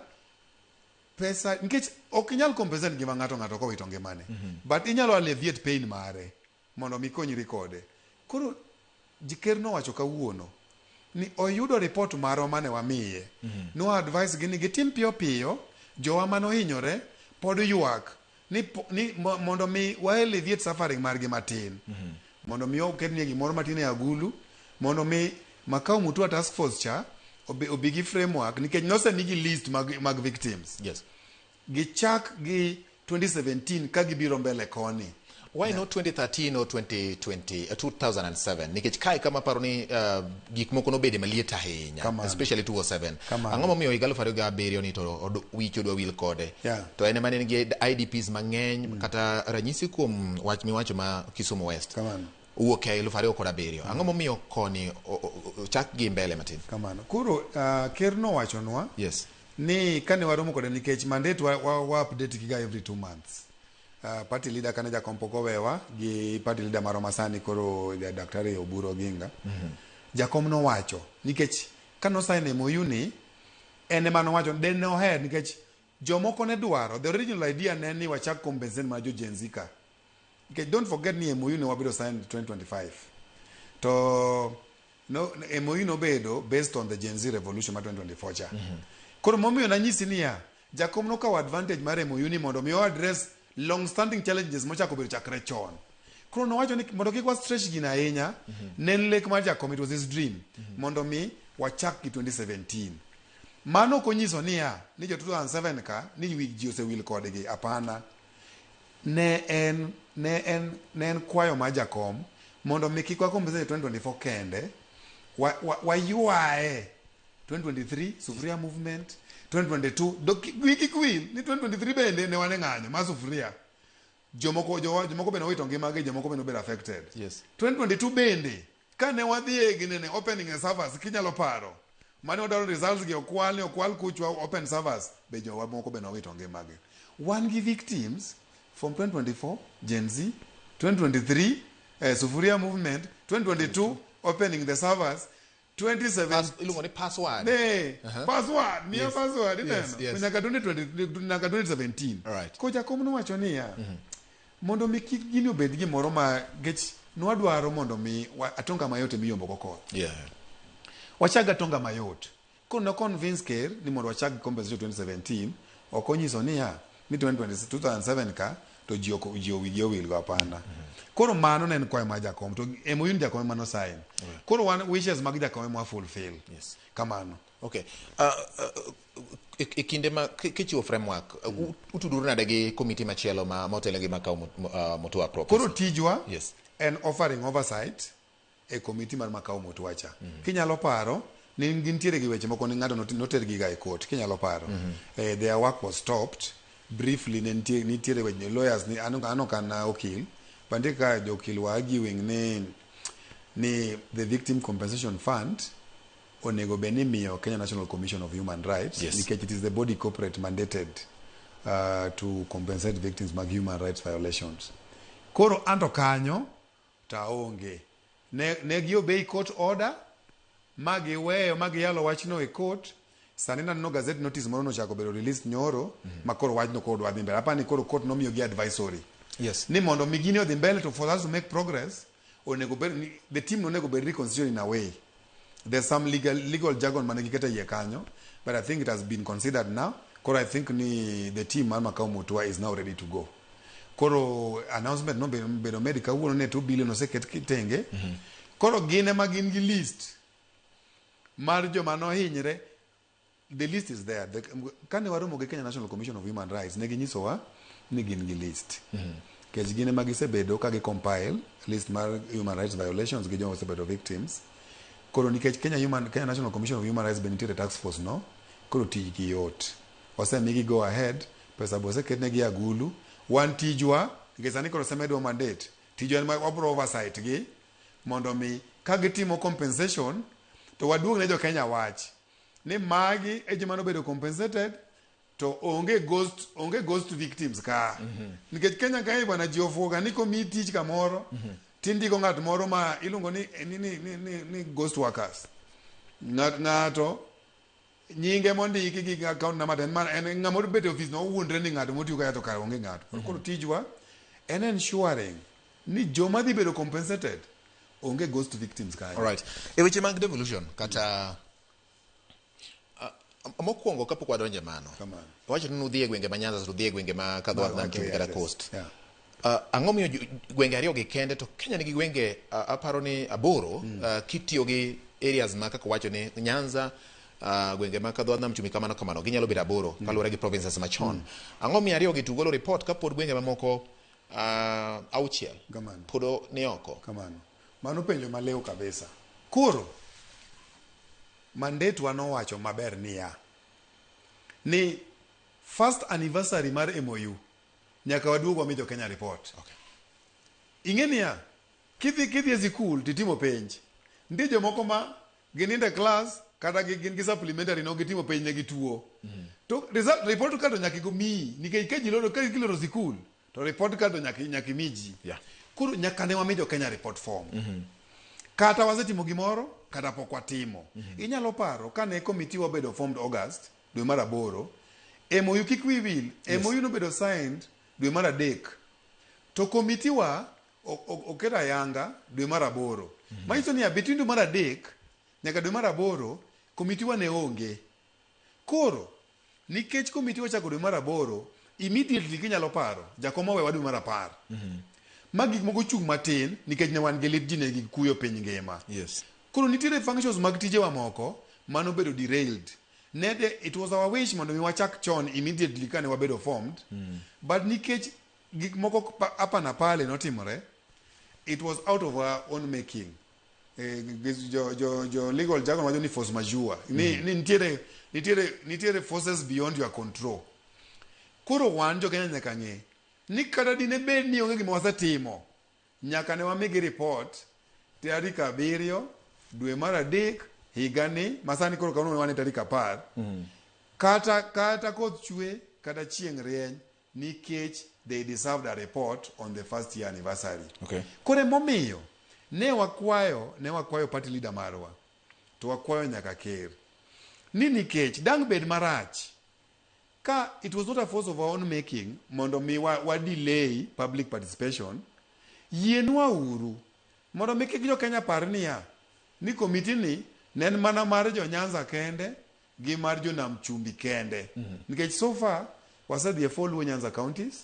pesa nikech ok inyal compensate ngima ng'ato kowito ngimane. But inyalo alleviate pain mare mondo mi konyri kode. Koro ker nowacho kawuono ni oyudo report marwa mane wamiye. No advice gi ni gitim piyo piyo jowa manohinyore pod ywak ni, mondo mi wa alleviate suffering margi matin. Mondo mi oketnie gimoro matin e agulu mondo mi Makau Mutua task force cha obi gi framework nikech nosemigi list mag victims. Yes. Gichak gi 2017 ka gibiro mbele koni. Why not 2013 or 2020, 2007? Nikech kae kama paro ni gik moko nobede maliet ahinya, especially 2007. Ang'o momiyo higa 2007 ni to wich odwa wil kode? To en ema ne en gi IDPs mang'eny kata ranyisi kuom wach miwacho ma Kisumu West. Owuok e 2007. Ang'o momiyo koni ochak gi mbele matin? Kamano. Koro ker nowachonwa Yes. ni kane waromo kode nikech mandate wa update giga every 2 months. Party leader kane jakom pok owewa gi party leader marwa masani koro Daktari Oburu Oginga. Jakom nowacho nikech kano sign MOU ni en ema nowacho de ne oher nikech jomoko ne dwaro the original idea ne ni wachak compensate mana jo Gen Z ka. Nikech don't forget ni MOU ne wabedo signed 2025. To no, MOU nobedo based on the Gen Z revolution ma 2024 cha. Koro momiyo nanyisi niya, jakom nokawo advantage mar MOU ni mondo mi o address long standing challenges mochako bedo chakre chon. Koro nowacho ni mondo kik wa stretch gino ahinya, ne en lek mar jakom, it was his dream, mondo mi wachak gi 2017. Mano ok onyiso niya, ni jo 2007 ka, ni wi ji osewil kodgi, hapana. Ne en kwayo mar jakom mondo mi kik wa compensate 2024 kende, waywae 2023 sufuria movement 2022 do kik wil ni 2023 bende ne wan e ng'anyo mar sufuria jomoko bende owito ngimagi, jomoko bende obedo affected. 2022 bende kane wadhi e ginene opening a servers, kinyalo paro mane wadwaro results gi okwal ni okwal kuchwa open servers be jowa moko bende owito ngimagi. Wan gi victims from 2024 Gen Z, 2023 sufuria movement, 2022 opening the servers, 27 Iluongo ni password. Ne password miya password ineno. Yes. Nyaka 2020 nyaka 2017. Alright. Ko jakom nowacho niya mondo mi kik gini obed gimoro ma gech nwadwaro mondo mi atonga mayot emiyombo go koth. Wachag atonga mayot. Koro no convince ker ni mondo wachag gi compensation 2017. Ok onyiso niya ni 2020 2007 ka to ji ok ji wigi owil go, hapana. Koro mano ne en kwayo mar jakom to MOU ni jakom ema no sign. Koro wan wishes mag jakom ema wa fulfill. Kamano. Okay. E kinde ma kichiwo framework, utuduru nade gi komiti machielo ma motelo gi Makau Mutua Prophecy? Koro tijwa en offering oversight e komiti mar Makau Mutua cha. Kinyalo paro ne gintiere gi weche moko ni ng'ato noter giga e court, kinyalo paro. Their work was stopped briefly. Ne nitie nitiere weche lawyers ni an ok an okil, but nitie kaka jokil were arguing ni the victim compensation fund onego bed ni imiyo Kenya National Commission of Human Rights nikech it is the body corporate mandated to compensate victims mag human rights violations. Koro anto kanyo to aonge. Ne gi obey court order ma giweyo ma giyalo wachno e court. Sani naneno gazette notice moro nochako bedo released nyoro ma koro wachno koro dwa dhi mbele. Apani koro court nomiyo gi advisory ni mondo mi gini odhi mbele to for us to make progress onego bed ni the team onego bed reconstituted in a way. There's some legal jargon mane giketo e iye kanyo, but I think it has been considered now. Koro I think ni the team mar Makau Mutua is now ready to go. Koro announcement no bedo made kawuono ne 2 billion oseket tenge. Koro gin ema gin gi list mar joma nohinyre. The list is there. Kane waromo gi Kenya National Commission of Human Rights, ne ginyisowa ni gin gi list. Nikech gin ema gisebedo ka gi compile list mar human rights violations gi joma osebedo victims. Koro nikech Kenya National Commission of Human Rights be nitiere task force no, koro tijgi yot. Osemigi go ahead, pesa be oseketnegi e agulu. Wan tijwa, nikech sani koro osemedwa mandate, tijwa en ma wabro oversight gi mondo mi ka gitimo compensation to waduog ne jo Kenya wach ni magi e joma nobedo compensated to onge ghost victims ka. Nikech Kenya kae bwana ji ofuoga ni komiyi tich kamoro tindiko ng'at moro ma iluongo ni ghost workers. Ng'ato nyinge mondiki gi account number to en mana en ng'ama obet e ofis no owuondre ni ng'ato motiyo kae to kare onge ng'ato. Koro tijwa en ensuring ni joma dhi bedo compensated onge ghost victims kanyo. Alright. E weche mag devolution kata mokwongo kapok wadonjo e mano. Wacho ni nudhi e gwenge ma Nyanza to udhi e gwenge ma Kadho Nam Chumbi kata Coast. Ang'o miyo gwenge ariyo gi kende to Kenya nigi gwenge aparo ni aboro kitiyo gi areas ma kaka wacho ni Nyanza, gwenge ma Kadho Nam Chumbi kamano kamano ginyalo bedo aboro kaluwore gi provinces machon. Ang'o miyo ariyo gi to golo report kapod gwenge mamoko auchiel pod ni oko? Kamano. Mano penjo maliw kabisa. Koro mandate wa nowacho maber niya ni first anniversary mar MOU nyaka waduog wami jo Kenya report. Ing'e niya kidhi e sikul titimo penj, nitie jomoko ma ginindo e class kata gin gi supplementary no gitimo penj ne gituo. To result report ka to nyaka miyi nikech ka ji loro ka giloro sikul. To report card to nyaka nyaka imi ji. Koro nyaka ne wami jo Kenya report form. Kata wasetimo gimoro kata pok watimo. Inyalo paro kane committee wabedo formed August dwe mar aboro, MOU kik wiyi wil, MOU nobedo signed dwe mar adek. To committee wa oketo ayanga dwe mar aboro. Manyiso niya between dwe mar adek nyaka dwe mar aboro committee wa ne onge. Koro nikech committee ochako dwe mar aboro, immediately kinyalo paro jakom owewa dwe mar apar. Ma gik moko chung' matin nikech ne wan gi lit ji ne gi kuyo piny ngima. Koro nitiere functions mag tijewa moko manobedo derailed. Nede it was our wish mondo mi wachak chon immediately kane wabedo formed. But nikech gik moko hapa na pale notimore, it was out of our own making. Jo legal jargon wacho ni force majeure. Ni nitiere forces beyond your control. Koro wan jo Kenya nyaka ng'e ni kata dine bed ni onge gima wasetimo, nyaka ne wamigi report tarik 7 dwe mar 3 higani masani koro kawuono wan e tarik 10. Kata koth chwe kata chieng' rieny nikech they deserved a report on the first year anniversary. Koro emomiyo ne wakwayo party leader marwa to wakwayo nyaka ker ni nikech dang' bed marach ka it was not a force of our own making mondo mi wa delay public participation, yienwa uru mondo mi kik jo Kenya par niya ni komiti ni ne en mana mar jo Nyanza kende gi mar jo Nam Chumbi kende. Nikech so far wasedhi e 4 Luo Nyanza counties,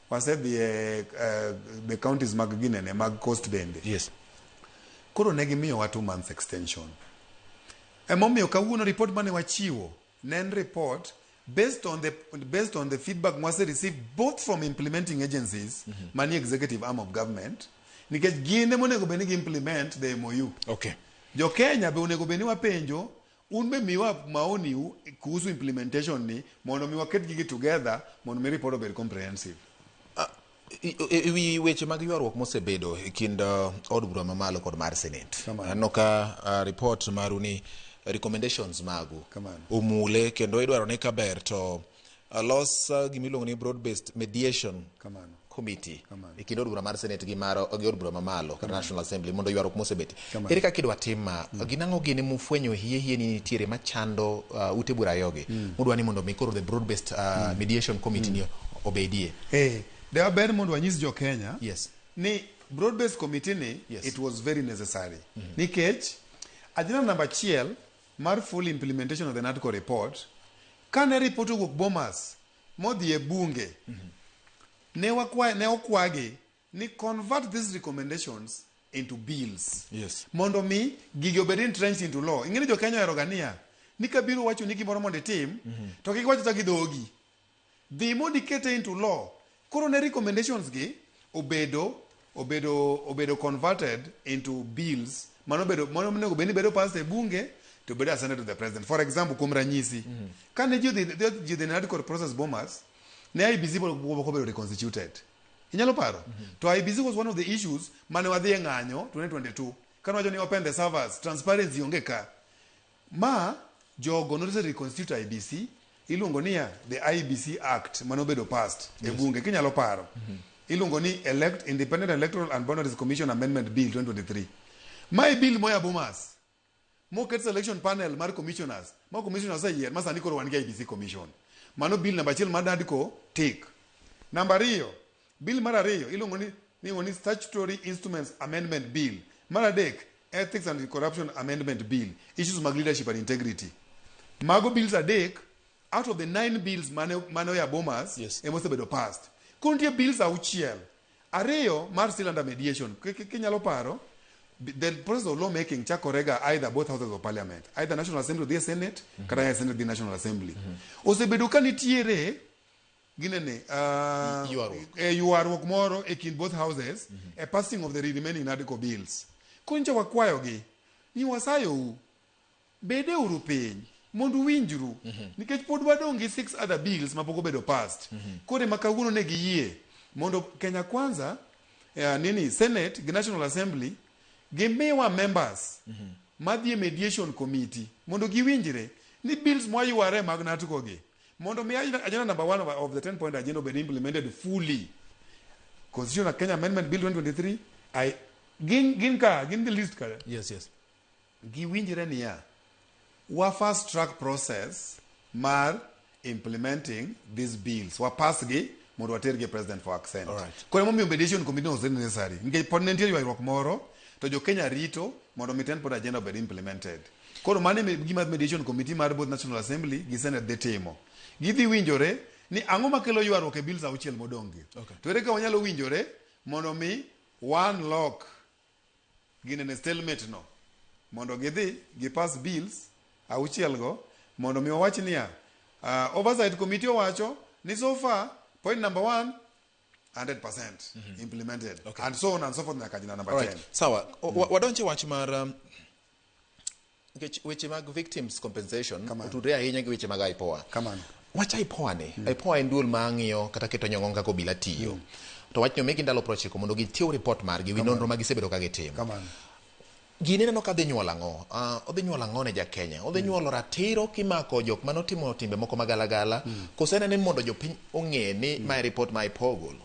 wasedhi e the counties mag ginene mag coast bende. Koro ne gimiyowa 2 months extension. Emomiyo kawuono report mane wachiwo ne en report based on the feedback mwase receive both from implementing agencies mani executive arm of government nikech gin ema onego bed ni gi implement the MOU. Jo Kenya be onego bed ni wapenjo un be miwa maoni u kuhusu implementation ni mondo mi waket gigi together mondo mi report obed comprehensive. E weche mag ywaruok mosebedo e kind od bura mamalo kod mar Senate. Aneno ka report maru ni recommendations magu omule kendo idwaro ni kaber to los gimiluongo ni broad based mediation committee e kind od bura mar Senate gi mar gi od bura mamalo kata National Assembly mondo ywaruok mosebet. Ere kaka idwa tim ma? Gin ang'o gini mufwenyo hie hie ni nitiere machando ute bura ariyogi? Mudwa ni mondo mi koro the broad based mediation committee ni obedie. De ber mondo wanyis jo Kenya ni broad based committee ni it was very necessary. Nikech agenda namba 1 mar full implementation of the NADCO report, kane report owuok Bomas modhi e bunge, ne okwagi ni convert these recommendations into bills. Mondo mi gigi obed entrenched into law. Ing'e ni jo Kenya ohero ga niya, ni kabiro wacho ni gimoro mondo itim, to kik iwach gi dhogi. Dhi mondo ikete into law. Koro ne recommendations gi obedo converted into bills mano onego bed ni bedo passed e bunge to bedo assented to the president. For example, kuom ranyisi, kane ji odhi NADCO process Bomas, ne IEBC pok obedo reconstituted. Inyalo paro? To IEBC was one of the issues mane wadhi e ng'anyo 2022. Kane wacho ni open the servers, transparency onge ka. Ma jogo nose reconstitute IEBC, iluongo niya the IEBC Act mane obedo passed e bunge, kinyalo paro. Iluongo ni Independent Electoral and Boundaries Commission Amendment Bill 2023. Mae bill moya Bomas moket selection panel mar commissioners, ma commissioners oseyier ma sani koro wan gi IEBC commission. Mano bill namba 1 mar NADCO tik. Namba 2, bill mar 2 iluongo ni Statutory Instruments Amendment Bill. Mar 3, Ethics and Corruption Amendment Bill, issues mag leadership and integrity. Mago bills 3 out of the 9 bills mane oya Bomas emosebedo passed. Koro nitie bills 6, 2 mar still under mediation. Kinyalo paro, the process of lawmaking chakorega either both houses of parliament, either National Assembly the Senate, kata Senate the National Assembly. Osebedo ka nitiere ginene ywaruok moro e kind both houses e passing of the remaining NADCO bills. Koro nyicha wakwayogi ni wasayou bede uru piny mondo uwinjru nikech pod wadong' gi 6 other bills mapok obedo passed. Koro ema kawuono ne giyie mondo Kenya Kwanza Senate gi National Assembly gimiwa members madhi e mediation committee mondo giwinjre ni bills mwayware mag NADCO gi mondo mi agenda number 1 of the 10 point agenda obed implemented fully. Constitution of Kenya Amendment Bill 2023, I, gin, gin ka, gin the list ka. Yes. Giwinjre niya, wa fast track process mar implementing these bills. Wa pass gi mondo water gi president for assent. Alright. Koro emomiyo mediation committee was necessary. Nikech pod ne nitie ywaruok moro to jo Kenya rito mondo mi 10 point agenda obed implemented. Koro mano e gima mediation committee mar both National Assembly gi Senate dhi timo. Gidhi winjore ni ang'o makelo ywaruok e bills auchiel modong' gi. Okay. To ere kaka wanyalo winjore mondo mi one lock ginene stalemate no mondo gidhi gipass bills auchiel go mondo mi wawach niya oversight committee owacho ni so far point number 1 100% implemented and so on and so forth nyaka jina number Alright. 10. Sawa. Wadonje wach mar nikech weche mag victims compensation otudre ahinya gi weche mag IPOA. Kamano. Wach IPOA ni, IPOA en duol ma ng'iyo kata keto nyong'ong kaka obila tiyo. To wachni omigi ndalo 90 mondo gichiw report margi wi nonro ma gisebedo ka gitimo. Kamano. Gini ineno ka dhi nyuolo ang'o? Odhi nyuolo ang'o ne ja Kenya? Odhi nyuolo ratiro kimako jok manotimo timbe moko magalagala koso en ni mondo jopiny ong'e ni mae report ma IPOA ogolo?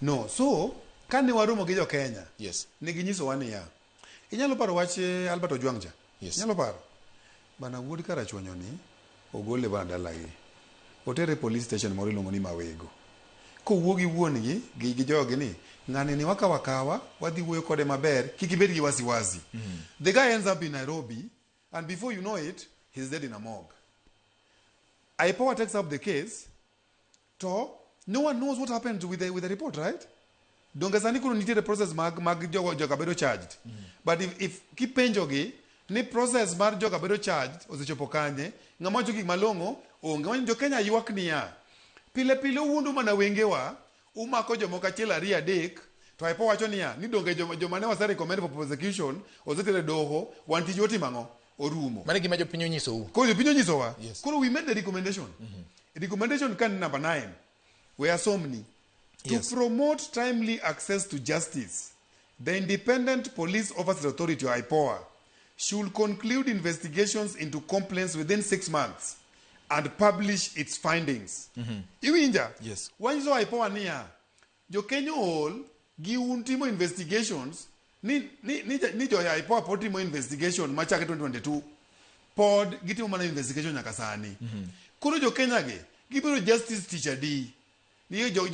No, so kane waromo gi jo Kenya, Yes. ne ginyisowa niya, inyalo paro wach Albert Ojwang cha? Yes. Inyalo paro? Bana wuod Karachuonyo ni ogole bana dalagi. Otere police station moro iluongo ni Mawego. Kowuo gi wuon gi gi jogi ni ng'ani ni wakawa akawa wadhi wuoyo kode maber kik ibed gi wasiwasi. The guy ends up in Nairobi and before you know it he's dead in a morgue. IPOA takes up the case to no one knows what happened with the report, right? Donge sani koro nitiere process mag joka bedo charged. But if kipenjo gi ni process mar joka bedo charged osechopo kanye, ng'ama wacho gik malong'o onge. Wanyo jo Kenya ywak niya, pile pile uwuondo mana wengewa, umako jomoko achiel ariyo adek, to IPOA wacho niya, ni donge joma ne wase recommend for prosecution osetere doho, wan tijwa otimo ang'o? Orumo. Mano e gima jopiny onyisou. Koro jopiny onyisowa. Yes. Koro we made the recommendation. Recommendation kan number 9. We asomni. To Yes. promote timely access to justice, the Independent Police Oversight Authority, or IPOA, should conclude investigations into complaints within 6 months and publish its findings. Iwinja? Yes. Wanyiso IPOA niya, jo Kenya ool gi un timo investigations ni jo IPOA pod timo investigation machake 2022 pod gitimo mana investigation nyaka sani. Koro jo Kenya gi gibiro justice tich adi? Ni jo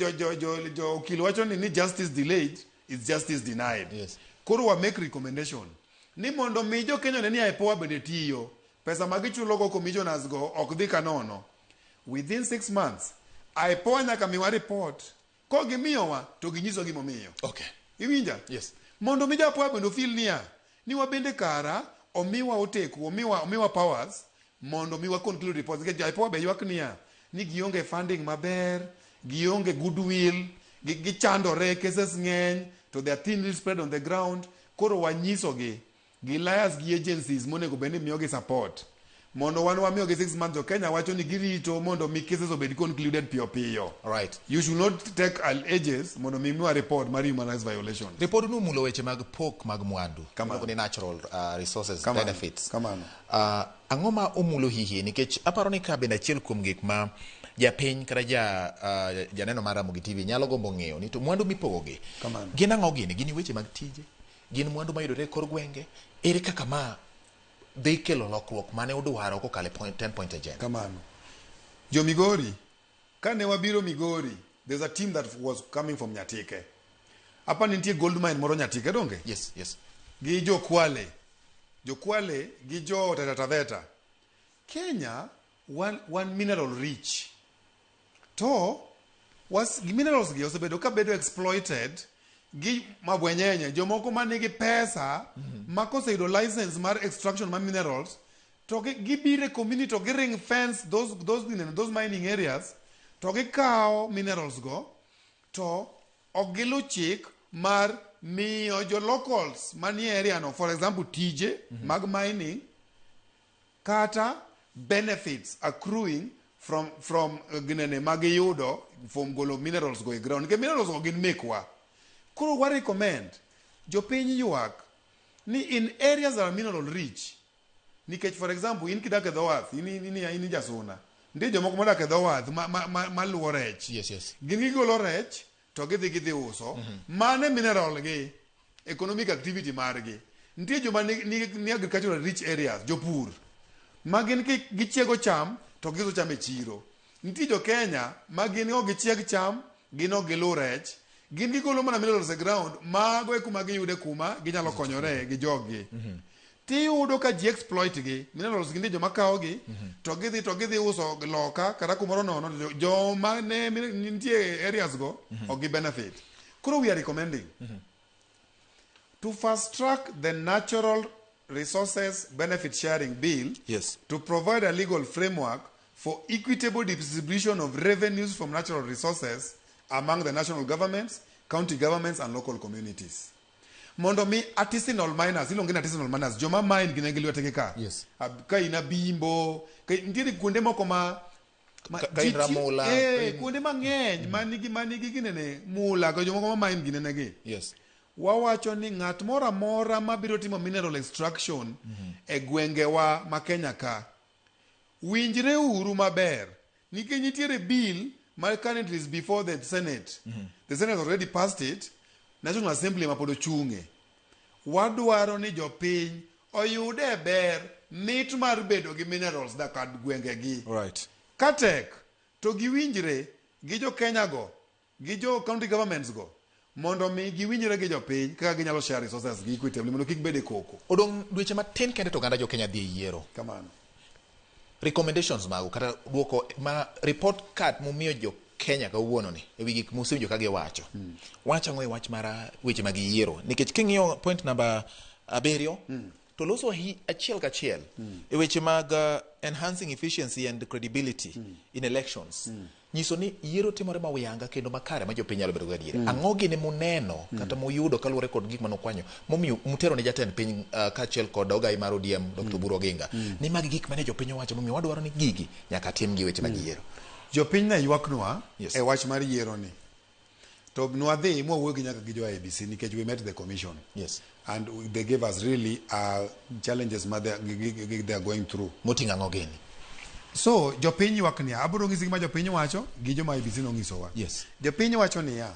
okil wacho ni justice delayed is justice denied. Yes. Koro wa make recommendation ni mondo mi jo Kenya ne ni IPOA bende tiyo, pesa ma gichulo go commissioners go ok dhi kanono. Within 6 months IPOA nyaka miwa report. Ko gimiyowa to ginyiso gimomiyo. Okay. Iwinja? Yes. Mondo mi jo IPOA bende ofil niya, ni wabende kara omiwa oteku, omiwa powers mondo mi wa conclude reports. Nikech jo IPOA be ywak niya, ni gionge funding maber, gionge goodwill, gichandore, cases ng'eny, to they are thinly spread on the ground. Koro wanyisogi, gi liars gi agencies monego bed ni miyogi support. Mondo wan wamiyogi 6 months, jo Kenya wacho ni girito mondo mi cases obed concluded piyo piyo. Right. You should not take ages mondo mi miwa report mar human rights violation. Report no mulo weche mag pok mag mwandu. Iluongo ni natural resources Kamano. benefits. Kamano. Ang'o ma omulo hihi nikech aparo ni ka bende achiel kuom gik ma japiny kata janeno mar Ramogi TV nyalo gombo ng'eyo ni to mwandu mipogogi Kamano. gin ang'o gini? Gin weche mag tije? Gin mwandu mayudore e kor gwenge? Ere kaka ma dhi kelo lokruok mane udwaro kokalo e 10 point agenda? Kamano. Jo Migori, kane wabiro Migori, there's a team that was coming from Nyatike. Apa nitie gold mine moro Nyatike donge? Yes, yes. Gi jo Kwale. Jo Kwale gi jo Taita Taveta. Kenya one mineral rich. To minerals gi osebedo ka bedo exploited gi mabwenyenye jomoko manigi pesa ma koseyudo license mar extraction mar minerals to gibiro e community to gi ring fence those mining areas to gikawo minerals go to ok gilu chik mar miyo jo locals manie area no, for example tije mag mining kata benefits accruing from ginene magiyudo from golo minerals go e ground. Nikech minerals go gin mekwa. Koro wa recommend jopiny ywak ni in areas that are mineral rich, nikech for example in kidak e dho wath, in jasuna, nitie jomoko modak e dho wath maluwo rech. Yes, yes. Gin gigolo rech to gidhi gidhi uso. Mane mineral gi economic activity margi. Nitie joma ni, ni, ni agricultural rich areas, jopur ma gin ki gichiego cham to giuso cham e chiro. Nitie jo Kenya ma gin ok gichieg cham, gin ok gilu rech, gin gigolo mana minerals e ground, mago e kuma giyude kuma ginyalo konyore gi joggi. Tiyudo ka ji exploit gi minerals gi, nitie joma kawogi to gidhi to gidhi uso loka kata kumoro nono, to joma ne nitie areas go ok gi benefit. Koro we are recommending to fast track the Natural Resources Benefit Sharing Bill to provide a legal framework for equitable distribution of revenues from natural resources among the national governments, county governments and local communities. Mondo mi artisanal miners, iluongo ni artisanal miners, joma mine gine gi lwetgi ka. Ka in abimbo, ka nitiere kuonde moko ma Ka in Ramula, ka kuonde mang'eny manigi ginene mula go jomoko ma mine ginene gi. Wawacho ni ng'at moro amora mabiro timo mineral extraction e gwengewa ma Kenya ka, winjre uru maber nikech nitiere bill ma currently is before the Senate. The Senate already passed it, National Assembly ma pod ochung'e. Wadwaro ni jopiny oyude ber mit mar bedo gi minerals da kad gwengegi. Katek to giwinjre gi jo Kenya go, gi jo county governments go, mondo mi giwinjre gi jopiny kaka ginyalo share resources gi equitably mondo kik bed e koko. Odong' dweche matin kende to oganda jo Kenya dhi e yiero. Kamano. Recommendations magu kata duoko ma report card mumiyo jo Kenya kawuono ni ewi gik musewinjo ka giwacho. Wacho ang'o e wach mar weche mag yiero? Nikech king'iyo point namba 7 to loso hi achiel kachiel e weche mag enhancing efficiency and credibility in elections. Nyiso ni yiero timore ma uyanga kendo makare ma jopiny nyalo bedo go adieri. Ang'o gini muneno kata muyudo kaluwore kod gik manokwanyo momiyo mutero ne jatend piny kaachiel kod ogai mar ODM Dr. Oburu Oginga ni magi gik mane jopiny owacho momiyo wadwaro ni gigi nyaka tim gi weche mag yiero. Jopiny ne ywaknwa e wach mar yiero ni. To nwadhi mwawuoyo gi nyaka gi jo IEBC nikech we met the commission. And they gave us really challenges ma they are going through. Moting'o ang'o gini? So jopiny ywak niya, abiro nyisi gima jopiny wacho gi joma IEBC nonyisowa. Jopiny wacho niya,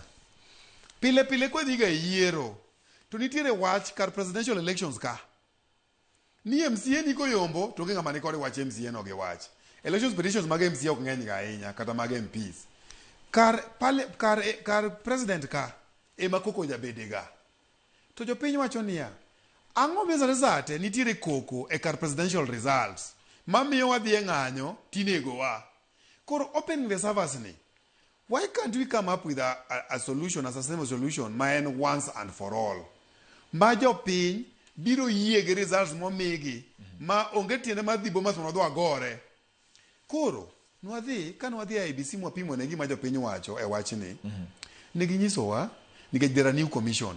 pile pile kwadhiga e yiero to nitiere wach kar presidential elections ka. Ni MCA ni koyombo to onge ng'ama nikode wach MCA no gi wach. Elections petitions mag MCA ok ng'eny ga ahinya kata mag MPs. Kar, pale, kar, kar president ka ema koko jabede ga. To jopiny wacho niya, ang'o miyo sate sate nitiere koko e kar presidential results mamiyo wadhi e ng'anyo tinegowa. Koro opening the servers ni, why can't we come up with a solution, a sustainable solution ma en once and for all? Ma jopiny biro yie gi results momigi ma onge tiende mar dhi Bomas mondo wadhi wagore. Koro nwadhi ka nwadhi e IEBC mwapimo ne gima jopiny wacho e wachni, ne ginyisowa nikech there are new commission.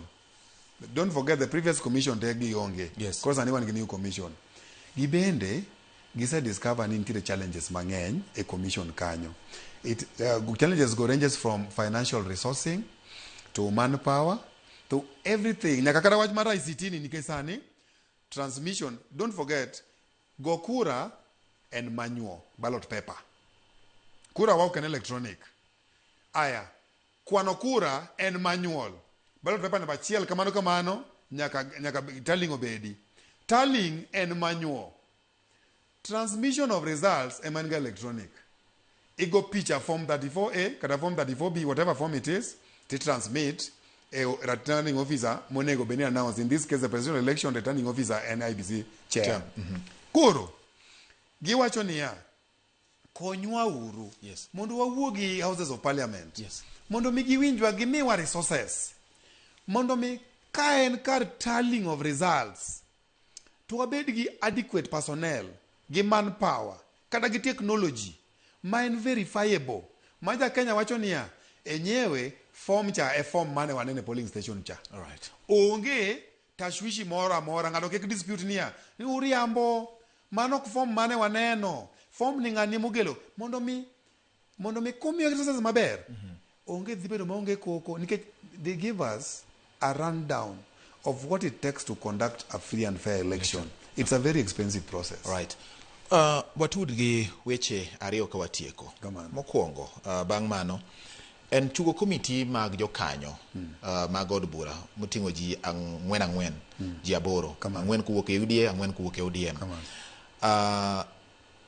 Don't forget the previous commission te gionge. Koro sani wan gi new commission. Gibende gise discover ni nitiere challenges mang'eny e commission kanyo. Challenges go ranges from financial resourcing to manpower to everything. Nyaka kata wach mar ICT ni nikech sani transmission, don't forget, go kura en manual ballot paper. Kura wa ok en electronic. Aya, kwano kura en manual. Ballot paper namba achiel kamano kamano nyaka tallying obedi. Tallying en manual. Transmission of results ema en ga electronic. Igo picha form 34A kata form 34B, whatever form it is, ti transmit e returning officer monego bed ni announce. In this case, the presidential election returning officer en IEBC chair. Chair. Koro, giwacho niya, konywa uru mondo wawuo gi houses of parliament mondo mi giwinjwa gimiwa resources mondo mi ka en kar tallying of results to wabed gi adequate personnel gi manpower kata gi technology ma en verifiable ma ja Kenya wacho niya enyewe form cha e form mane wanene e polling station cha. Onge tashwishi moro amora, ng'ato kik dispute niya ni uriambo, mano ok form mane waneno, form ni ng'ani mogelo, mondo mi kumiyo resources maber onge dhi bedo maonge koko nikech they give us a rundown of what it takes to conduct a free and fair election. It's a very expensive process. Right. Watud gi weche ariyo ka watieko. Mokwongo, bang' mano, En chugo komiti mag jokanyo mag od bura moting'o ji ang'wen ang'wen, ji aboro, ang'wen kowuok e UDA, ang'wen kowuok e ODM.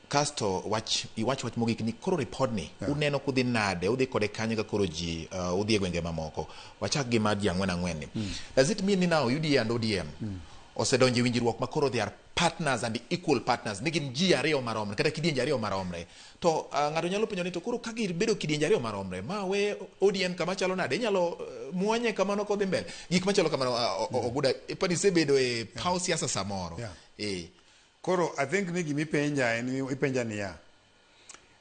Kasto wach iwach wach mogik ni koro ripodni uneno kudhi nade, udhi kode kanye ka koro ji udhi e gwenge mamoko. Wachak gi mar ji ang'wen ang'wen ni. Does it mean ni now UDA and ODM osedonjo e winjruok ma koro they are partners and equal partners, ni gin ji ariyo maromre kata kidienje ariyo maromre? To ng'ato nyalo penjo ni to koro ka gibedo kidienje ariyo maromre, ma we ODM kama chalo nade, inyalo muonye kamano kodhi mbele, gik machalo kamano. Oguda, ipani isebedo e paw siasa samoro. Koro I think ni gimipenja en ipenja niya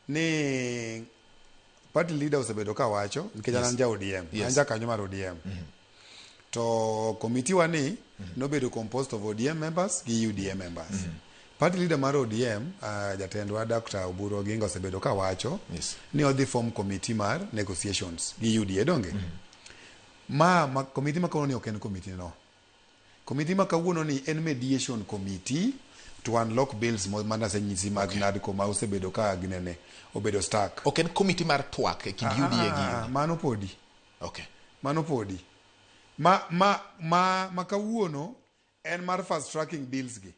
ni party leader osebedo ka wacho nikech an ja ODM, an jakanyo mar ODM. To committee wa ni nobedo composed of ODM members gi UDA members. Party leader mar ODM, jatendwa Dr. Oburu Oginga osebedo ka wacho ni odhi form committee mar negotiations gi UDA, donge? Ma committee ma kawuono ni ok en committee no. Committee ma kawuono ni en mediation committee to unlock bills manasenyisi mag NADCO ma osebedo ka ginene obedo stuck. Ok en committee mar twak e kind UDA gi Ah, mano podi. Mano podi. Ma kawuono en mar fast tracking bills gi.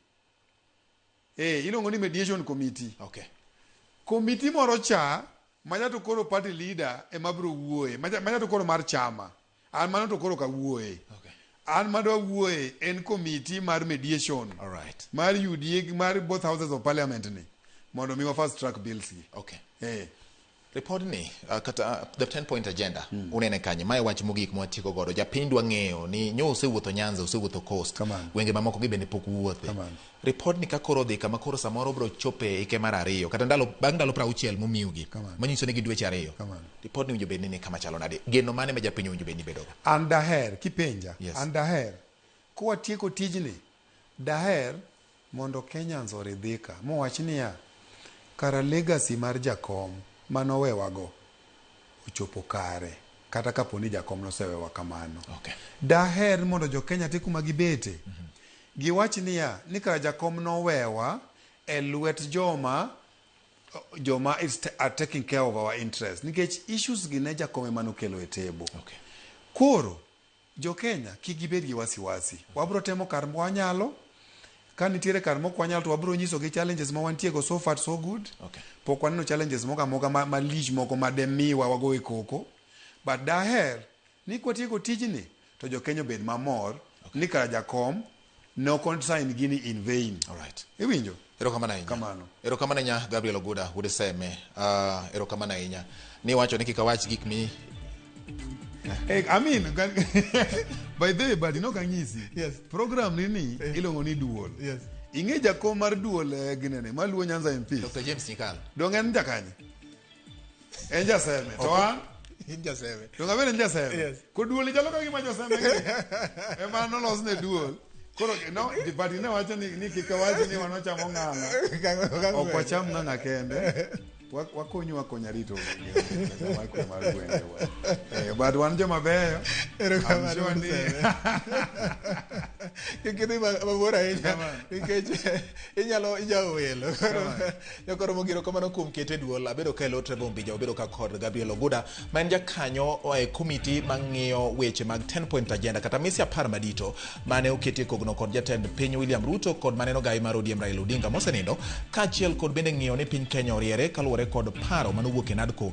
Iluongo ni mediation committee. Committee moro cha macha to koro party leader ema biro wuoye. Macha to koro mar chama. An mano to koro kawuoye. An madwa wuoye en committee mar mediation. Mar UDA, mar both houses of parliament ni mondo mi wa fast track bills gi. Report ni kata the 10 point agenda unene kanye? Mae wach mogik mwatieko godo. Japiny dwa ng'eyo ni nyo osewuotho Nyanza, osewuotho Coast, gwenge mamoko gi bende pok wuothe. Report ni ka koro dhi kama koro samoro biro chope ike mar ariyo kata ndalo bang' ndalo 60 momiugi, manyiso ni gi dweche 2. Report ni winjo bed ni ni kama chalo nade? Geno mane ma japiny owinjo bed ni bedogo? An daher kipenja, an daher kwatieko tijni, daher mondo Kenyans oridhika mowach niya kara legacy mar jakom manowewago ochopo kare kata kapo ni jakom nosewewa kamano. Daher mondo jo Kenya te kuma gibete giwach niya ni kara jakom nowewa e lwet joma are taking care of our interest, nikech issues gi ne jakom ema nokelo e table. Koro jo Kenya kik gibed gi wasiwasi, wabro temo kar mwanyalo. Ka nitiere kar mok wanyal to wabro nyisogi challenges ma wantie go. So far so good. Pok waneno challenges moko amoka malich moko mademiwa wago e koko, but daher ni kwatieko tijni to jo Kenya obed mamor ni kara jakom ne ok sign gini in vain. Iwinjo? Erokamano ahinya. Kamano. Erokamano ahinya, Gabriel Oguda wuod Seme. Erokamano ahinya. Ni wacho ni kik awach gik mi I mean, by the way, but inok anyisi. Program ni iluongo ni Duol. Ing'e jakom mar duol ginene maluwo Nyanza MP. Dr. James Nyikal. Dong en jakanye? En jaseme. To an? In jaseme. Dong abende en jaseme. Ko duol chalo ka gima joseme gi. Ema nolos ne duol. Koro no, but ne wacho ni kik awach ni wan wachamo ng'ang'a. Ok wacham ng'ang'a kende. Wakonyu akonya rito mar kwe mar gwengewa. But wan joma beyo. Erokamano, I'm sure ni Kik idhi mabor ahinya nikech inyalo ijawo welo. Nyakoro mogiro kamano kuom kete duol abedo ka elo Trevor Ombija, obedo ka kod Gabriel Oguda ma en jakanyo e komiti mang'iyo weche mag 10 point agenda kata mise 10 madito mane oketi e kogno kod jatend piny William Ruto kod maneno gai mar ODM Raila Odinga mosenindo, kaachiel kod bende ng'iyo ni piny Kenya oriere kaluwore kod paro manowuok e NADCO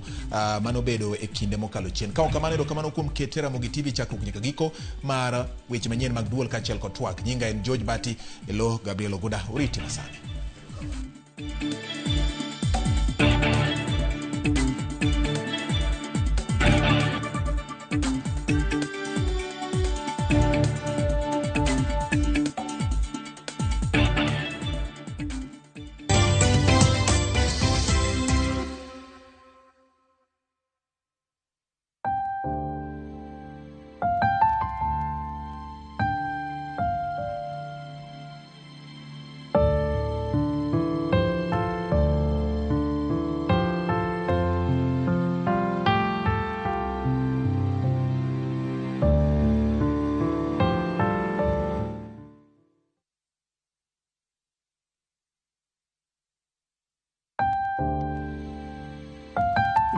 manobedo e kinde mokalo chien. Ka ok kamano, erokamano kuom kete Ramogi TV chakruok nyaka giko mar weche manyien mag duol kaachiel kod twak. Nyinga en George Bati, elo Gabriel Oguda, uriti masani.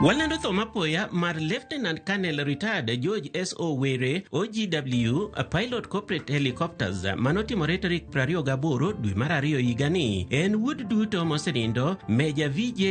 Walando tho mapoya mar Lieutenant Colonel Retired George S. O. Were, OGW, pilot corporate helicopters manotimore tarik 28 dwe mar ariyo higani. En wuod duto mosenindo Major VJ.